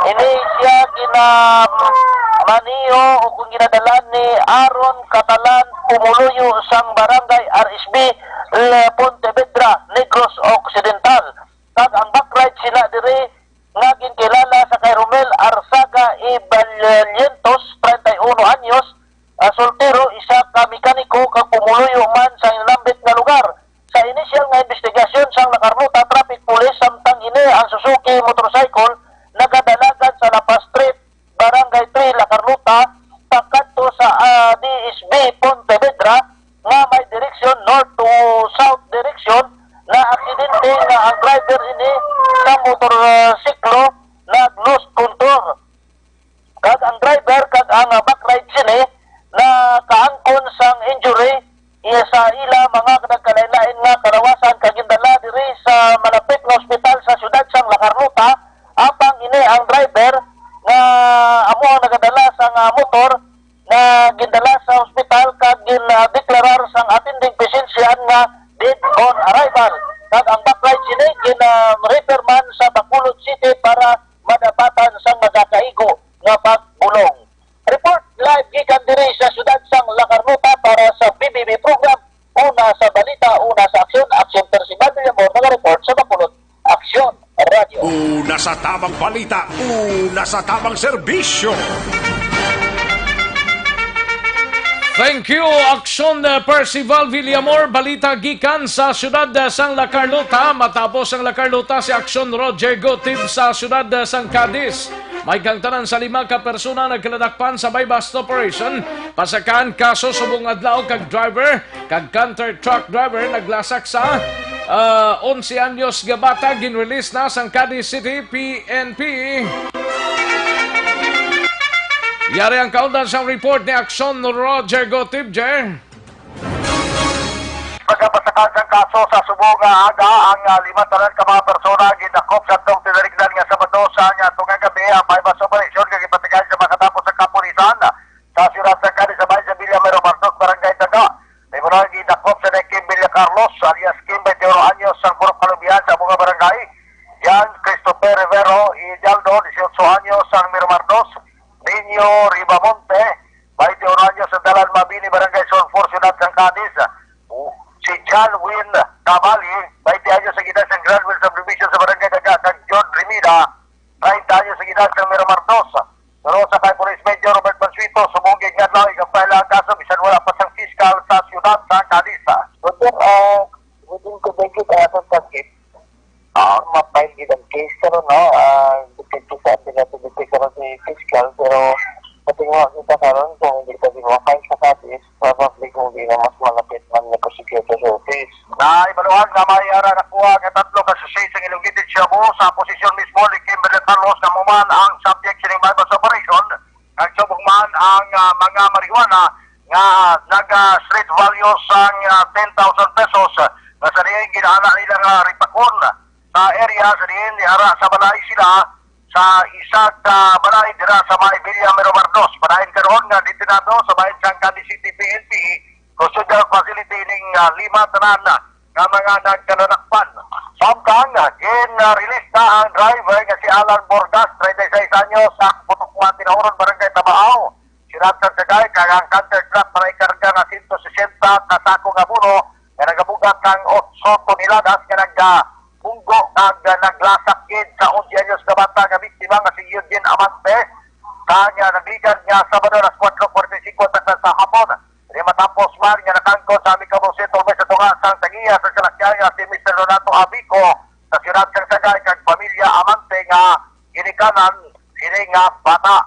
ini siya ginamaniho o kung ginadala ni Aaron Catalan Pumuluyo sang Barangay R S B, eh, Pontevedra, Negros Occidental. Kag ang backride sina diri nga ginkilala sa kay Romel Arzaga y Valientos, treinta y uno anyos, ah, soltero, isa ka mekaniko kag pumuluyo man sa inambit nga lugar. Sa inisyal nga investigasyon sang La Carlota Traffic Police, samtang ini ang Suzuki motorcycle nagadalagan sa La Paz Street, Barangay three, La Carlota, pakadto sa, ah, D S B Pontevedra, nga may direksyon north to south direksyon, na aksidente nga ang driver ini sa motorsiklo nag-lose control. Kag ang driver kag ang, ah, backride sini nakaangkon sang injury iya sa ila mga nagkalain-lain nga kalawasan kag gindala diri sa malapit nga ospital sa siyudad sang La Carlota, apang ini ang driver nga amo ang nagadala sang, ah, motor nga gindala sa ospital kag gin-, ah, deklarar sang attending physician nga dead on arrival. Kag ang backride sini gin-, ah, refer man sa Bacolod City para madapatan sang magakaigo nga pagbulong. Report live gikan diri sa siyudad sang La Carlota para sa B B B program, Una sa Balita, Una sa Aksyon. Aksyon, Percival Villamor, nagareport sa Bacolod Aksyon Radio. Una sa tamang balita, una sa tamang serbisyo. Thank you, Aksyon, uh, Percival Villamor. Balita gikan sa siyudad, uh, sang La Carlota. Matapos ang La Carlota, si Aksyon Roger Gotib sa siyudad, uh, sang Cadiz. May kangtanan sa lima ka persona nagkaladakpan sa buy-bust operation. Pasakaan kaso subong adlaw kag driver kag canter truck driver naglasak sa, ah, onse anyos nga bata, ginrelease na sang Cadiz City P N P. Yari ang kaundan sang report ni Aksyon Roger Gotib, Jer. Pagkapasakan sang kaso sa subong nga aga, ang, ah, lima tanan ka mga persona gindakop sa atong tinarigdan nga Sabado sa niadto nga gabi. Ang buy-bust operation nga ginpatigayon sa mga katapo sa kapulisan sa siyudad sa Cadiz, sa bahin sa Villa Mero Martos, Barangay Daga. May muna gidakop sa Kim Villa Carlos, alias Kim, twenty-one anyos, sang Purok Kalubihan sa amo nga barangay. Jan Christopher Rivero Idaldo, dieciocho anyos, sang Mero Martos. Benyo Ribamonte, twenty-one anyos, sang Dalan Mabini, Barangay Zone four, Siyudad sang Cadiz. Si John Win Cavalli, twenty anyos, sang edad, sang Granville Subdivision sa Barangay Daga, kag John Remida, treinta anyos ang edad, sang Mero Martos. Pero sa kay Police Major Robert Mansueto, subong gid nga adlaw ig-file ang kaso bisan wala pa sang piskal sa siyudad sa Cadiz. But then, uh, within two decades, uh, sa sakit, karon, no, ah, depende sa appealability karon si fiscal, pero matingwa kita karon kung hindi pa din ma-file sa Cadiz, probably kung di na mas malapit man ni prosecutor's office. Naibaluhan nga may ara nakuha nga tatlo ka sachet sang elongated shabu sa posisyon mismo ni Kimberly Carlos nga amo man ang subject sining buy-bust operation. Nagsubong man ang, ah, mga marijuana nga naga-street value sang, ah, ten thousand pesos, ah, nga sa diin ginaana nila nga ripakon sa area sa diin niara sa balay sila sa isa ka balay dira sa may Villa Mero Bardos. Padayon karon nga detenado sa bahin sang Cadiz City P N P Custodial Facility ning, ah, lima tanan nga mga nagkalalakpan. Samtang, ah, gin-release na ang driver nga si Alan Bordas, treinta y seis anyos, sa Butukman, Tinauron, Barangay Tabao, Siyudad sang Sagay, kag ang canter truck may karga nga sento sesenta ka sako nga buno nga nagabugat sang otso toneladas nga nagabunggo kag naglasak gid sa onse anyos nga bata nga biktima nga si Eugene Amante, kag, ah, nagligan nga Sabado alas kuwatro kuwarenta y singko sa, sa hapon. Diri matapos man nga nakaangkon sa Amicable Settlement sa tunga sang tag-iya sang salakyan nga si Mister Donato Abico sa siyudad sang Sagay kag pamilya Amante nga ginikanan sini nga bata.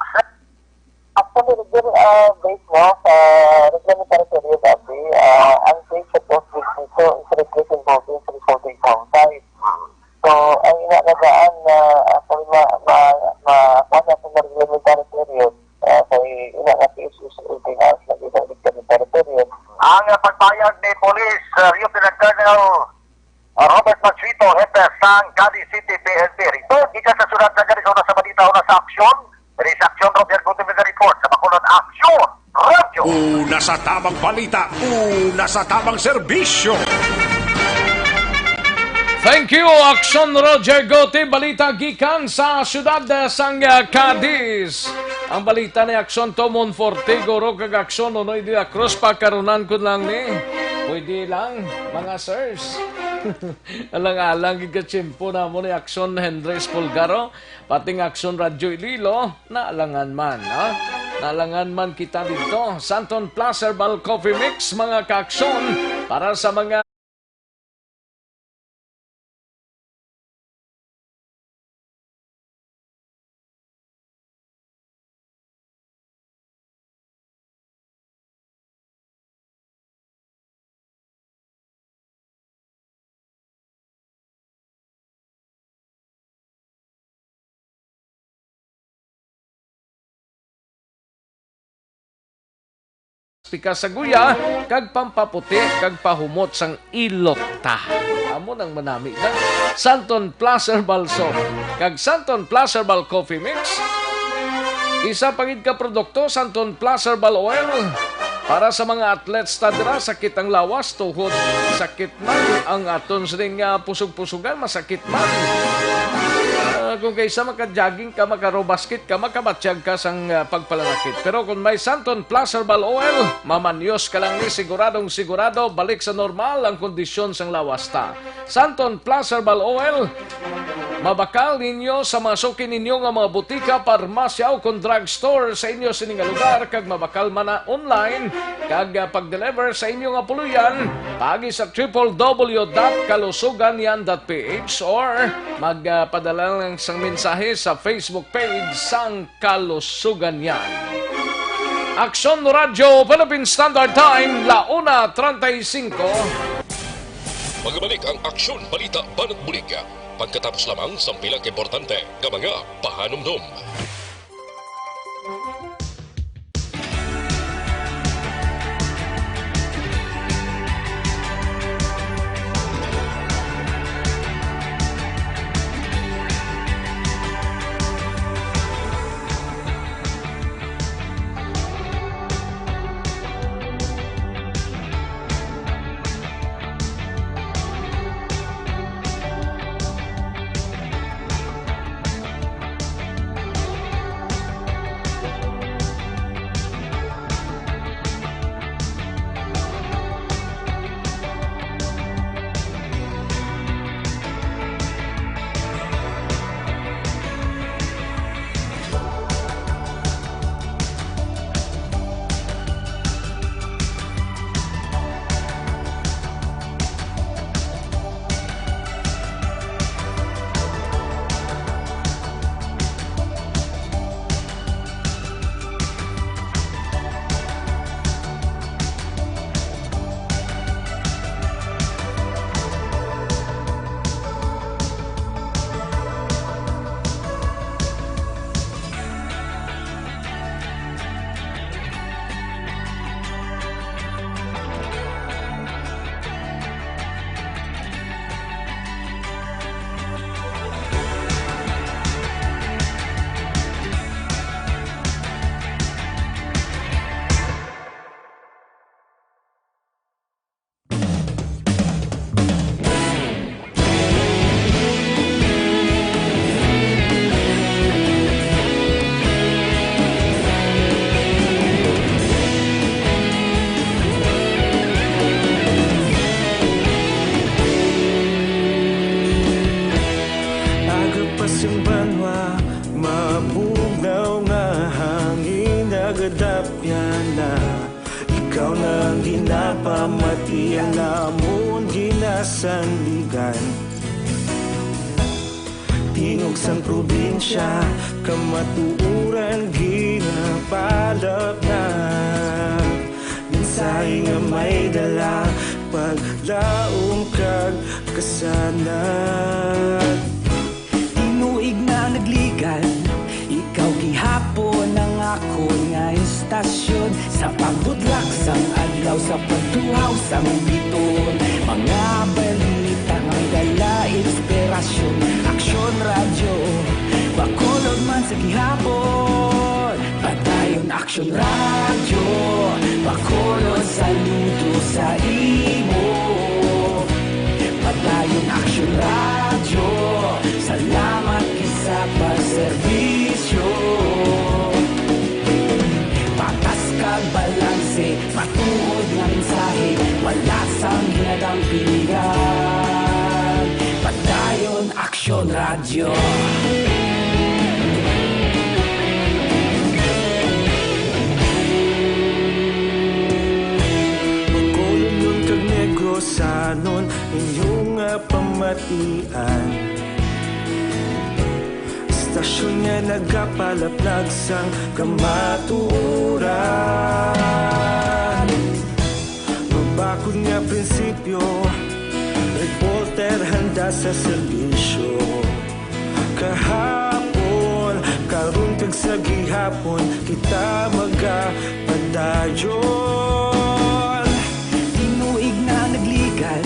Actually, regular, ah, based, no, sa regulatory period, abi, ah, ang case supposed dito is reckless imprudence resulting from time. So, ang ina nga daan na, ah, kung ma-, ma-, ma-, kuwan na sa regulatory period, ah, kay ina nga case is eighteen hours na dito ang regulatory period. Ang, ah, pagpayag ni Police, ah, Lieutenant Colonel, ah, Robert Mansueto, hepe sang Cadiz City P N P. Report gikan sa siyudad sang Cadiz, una sa balita, una sa aksyon. Diri sa aksyon, Roger Gutierrez report sa Bacolod Aksyon Radyo. Una sa tamang balita, una sa tamang serbisyo. Thank you, Aksyon Roger Gote. Balita gikan sa siyudad, ah, sang, ah, Cadiz. Ang balita ni Aksyon Tomon Forte, guro kag Aksyon Nonoy de la Cruz, pakarunan ko lang ni. Pwede lang, mga sirs. Alang-alang gid ka tiyempo namo ni Aksyon Henry Espulgaro, pati nga Aksyon Radyo Iloilo, naalangan man, ha? Naalangan man kita dito. Santon Plus Herbal Coffee Mix, mga ka-aksyon, para sa mga Pika sa guya, kag pampaputi, kag pahumot sang ilot ta. Amo nang manami na. Santon Plus Herbal Soap, kag Santon Plus Herbal Coffee Mix. Isa pa gid ka produkto, Santon Plus Herbal Oil. Para sa mga athletes ta dira, sakit ang lawas, tuhod, sakit man ang aton sining, ah, pusog-pusugan, masakit man. Ah, kung kaysa maka-jogging ka, maka-row basket ka, makabatyag ka sang, ah, pagpalanakit. Pero kung may Santon Plus Herbal Oil, mamanyos ka lang ni, siguradong sigurado, balik sa normal ang kondisyon sang lawas ta. Santon Plus Herbal Oil, mabakal ninyo sa mga suki ninyo nga mga butika, parmasya, o kon drugstore sa inyo sini nga lugar, kag mabakal man na online, kag, ah, pag-deliver sa inyo nga puloy-an, paagi sa triple W dot kalusuganyan dot P H or mag, ah, padala lang sang mensahe sa Facebook page sang Kalusuganyan. Aksyon Radyo Philippine Standard Time, la una treinta y cinco. Magabalik ang Aksyon Balita Banat Bulig pagkatapos lamang sang pila ka importante nga mga pahanumdom. Banwa, mabugnaw nga hangin nagadapyan na. Ikaw na ang ginapamati, ang amon ginasandigan. Tingog sang probinsya, kamatuoran ginapalapnag. Mensahe nga may dala, paglaom kag kasanag. Tinuig na nagligan, ikaw gihapon ang akon nga istasyon. Sa pagbutlak sang adlaw, sa pagtuhaw sang biton, mga balita nga may dala inspirasyon. Aksyon Radyo, Bacolod man sa gihapon. Padayon Aksyon Radyo, Bacolod, saludo sa imo. Padayon Aksyon Radyo, salamat gid sa pagserbisyo. Patas kag balanse, matuod nga mensahe, wala sang ginadampigan. Padayon Aksyon Radyo. Bacolodnon kag Negrosanon, inyo nga pamatian. Istasyon nga nagapalaplag sang kamatuoran. Mabakod nga prinsipyo, reporter handa sa serbisyo. Kahapon, karon kag sa gihapon, kita magapadayon. Tinuig na nagligan,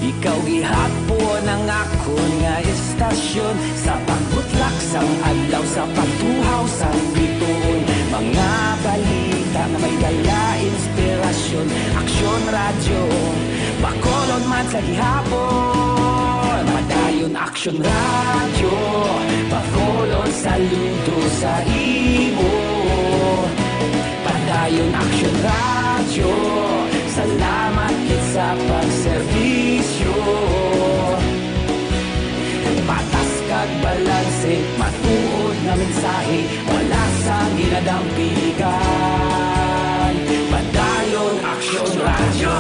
ikaw gihapon ang akon nga istasyon. Sa pagbutlak sang adlaw, sa pagtuhaw sang bituon, mga balita nga may dala inspirasyon. Aksyon Radyo, Bacolod man sa gihapon. Padayon Aksyon Radyo, Bacolod, saludo sa imo. Padayon Aksyon Radyo, salamat gid sa pagserbisyo. Patas kag balanse, matuod nga mensahe, wala sang ginadampigan. Padayon Aksyon Radyo.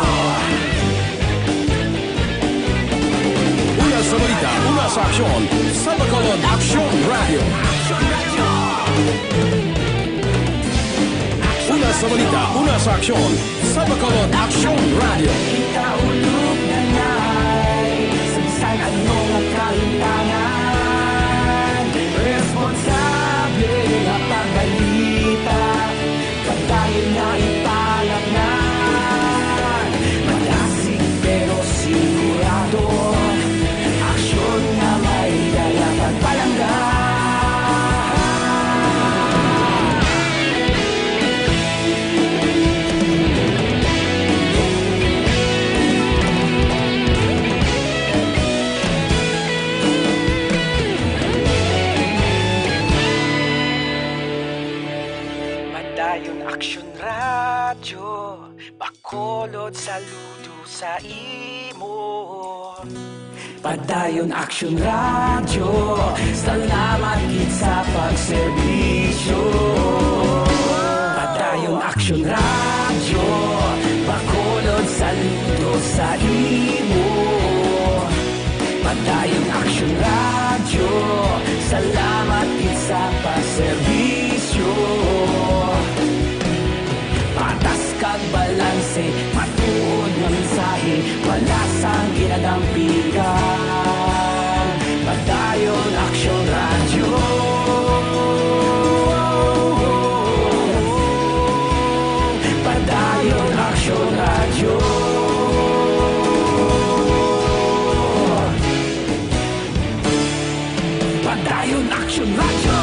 Una sa balita, una sa aksyon, sa Bacolod Aksyon Radyo. Una sa balita, una sa aksyon, sa Bacolod Aksyon Radyo. Kita ulog na nay, sa bisan ano nga kalimtangan, responsable nga pagbalita. Padayon na ipalapngan, madasig pero sigurado, aksyon nga may dala pagpalangga. Padayon Aksyon Radyo, Bacolod, saludo sa imo. Padayon Aksyon Radyo, salamat gid sa pagserbisyo. Padayon Aksyon Radyo, Bacolod, saludo sa imo. Padayon Aksyon Radyo, salamat gid sa pagserbisyo. Patas kag balanse, matuod nga mensahe, wala sang ginadampigan. Padayon Aksyon Radyo. Padayon Aksyon Radyo. Padayon Aksyon Radyo.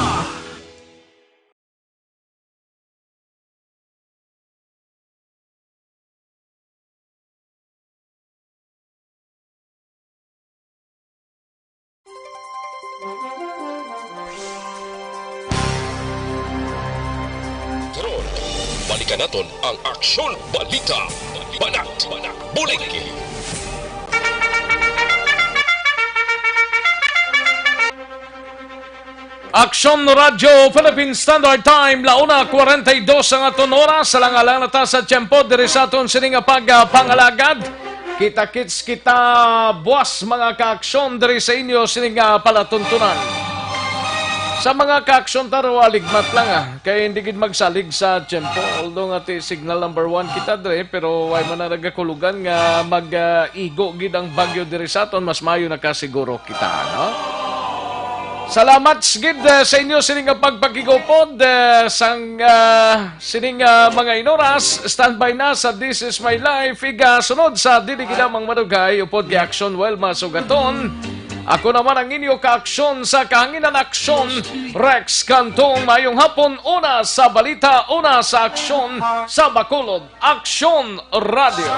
Karon, balikan naton ang Aksyon Balita. Banat, bulig. Aksyon Radyo Philippine Standard Time, la una cuarenta y dos ang aton oras. Alang-alang na ta sa tiyempo diri sa aton sini nga pagpangalagad. Kita-kits kita, buas, mga kaaksyon, diri sa inyo sini nga palatuntunan. Sa mga kaaksyon ta ro, aligmat lang, ah, kay hindi gid magsalig sa tiyempo. Although nga ti signal number one kita diri, pero way man na nagakulugan nga mag, ah, igo gid ang bagyo diri sa aton, mas maayo na ka siguro kita, no? Salamat gid, eh, sa inyo sini nga pagpakigupod, eh, sang, ah, sining, ah, mga inoras. Standby na sa This Is My Life. Igasunod sa dili gid lamang madugay upod kay Aksyon Wilma Sugaton. Ako naman ang inyo kaaksyon sa kahanginan, Aksyon Rex Cantong. Mayong hapon, una sa balita, una sa aksyon sa Bacolod. Aksyon Radio.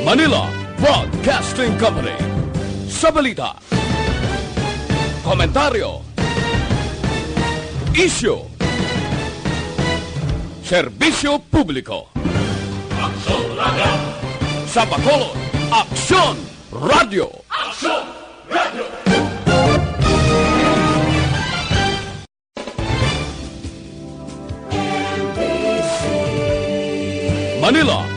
Manila Broadcasting Company. Sa balita, komentaryo, isyu, serbisyo publiko. Aksyon Radio. Sa Bacolod, Aksyon Radio. Aksyon Radio. Manila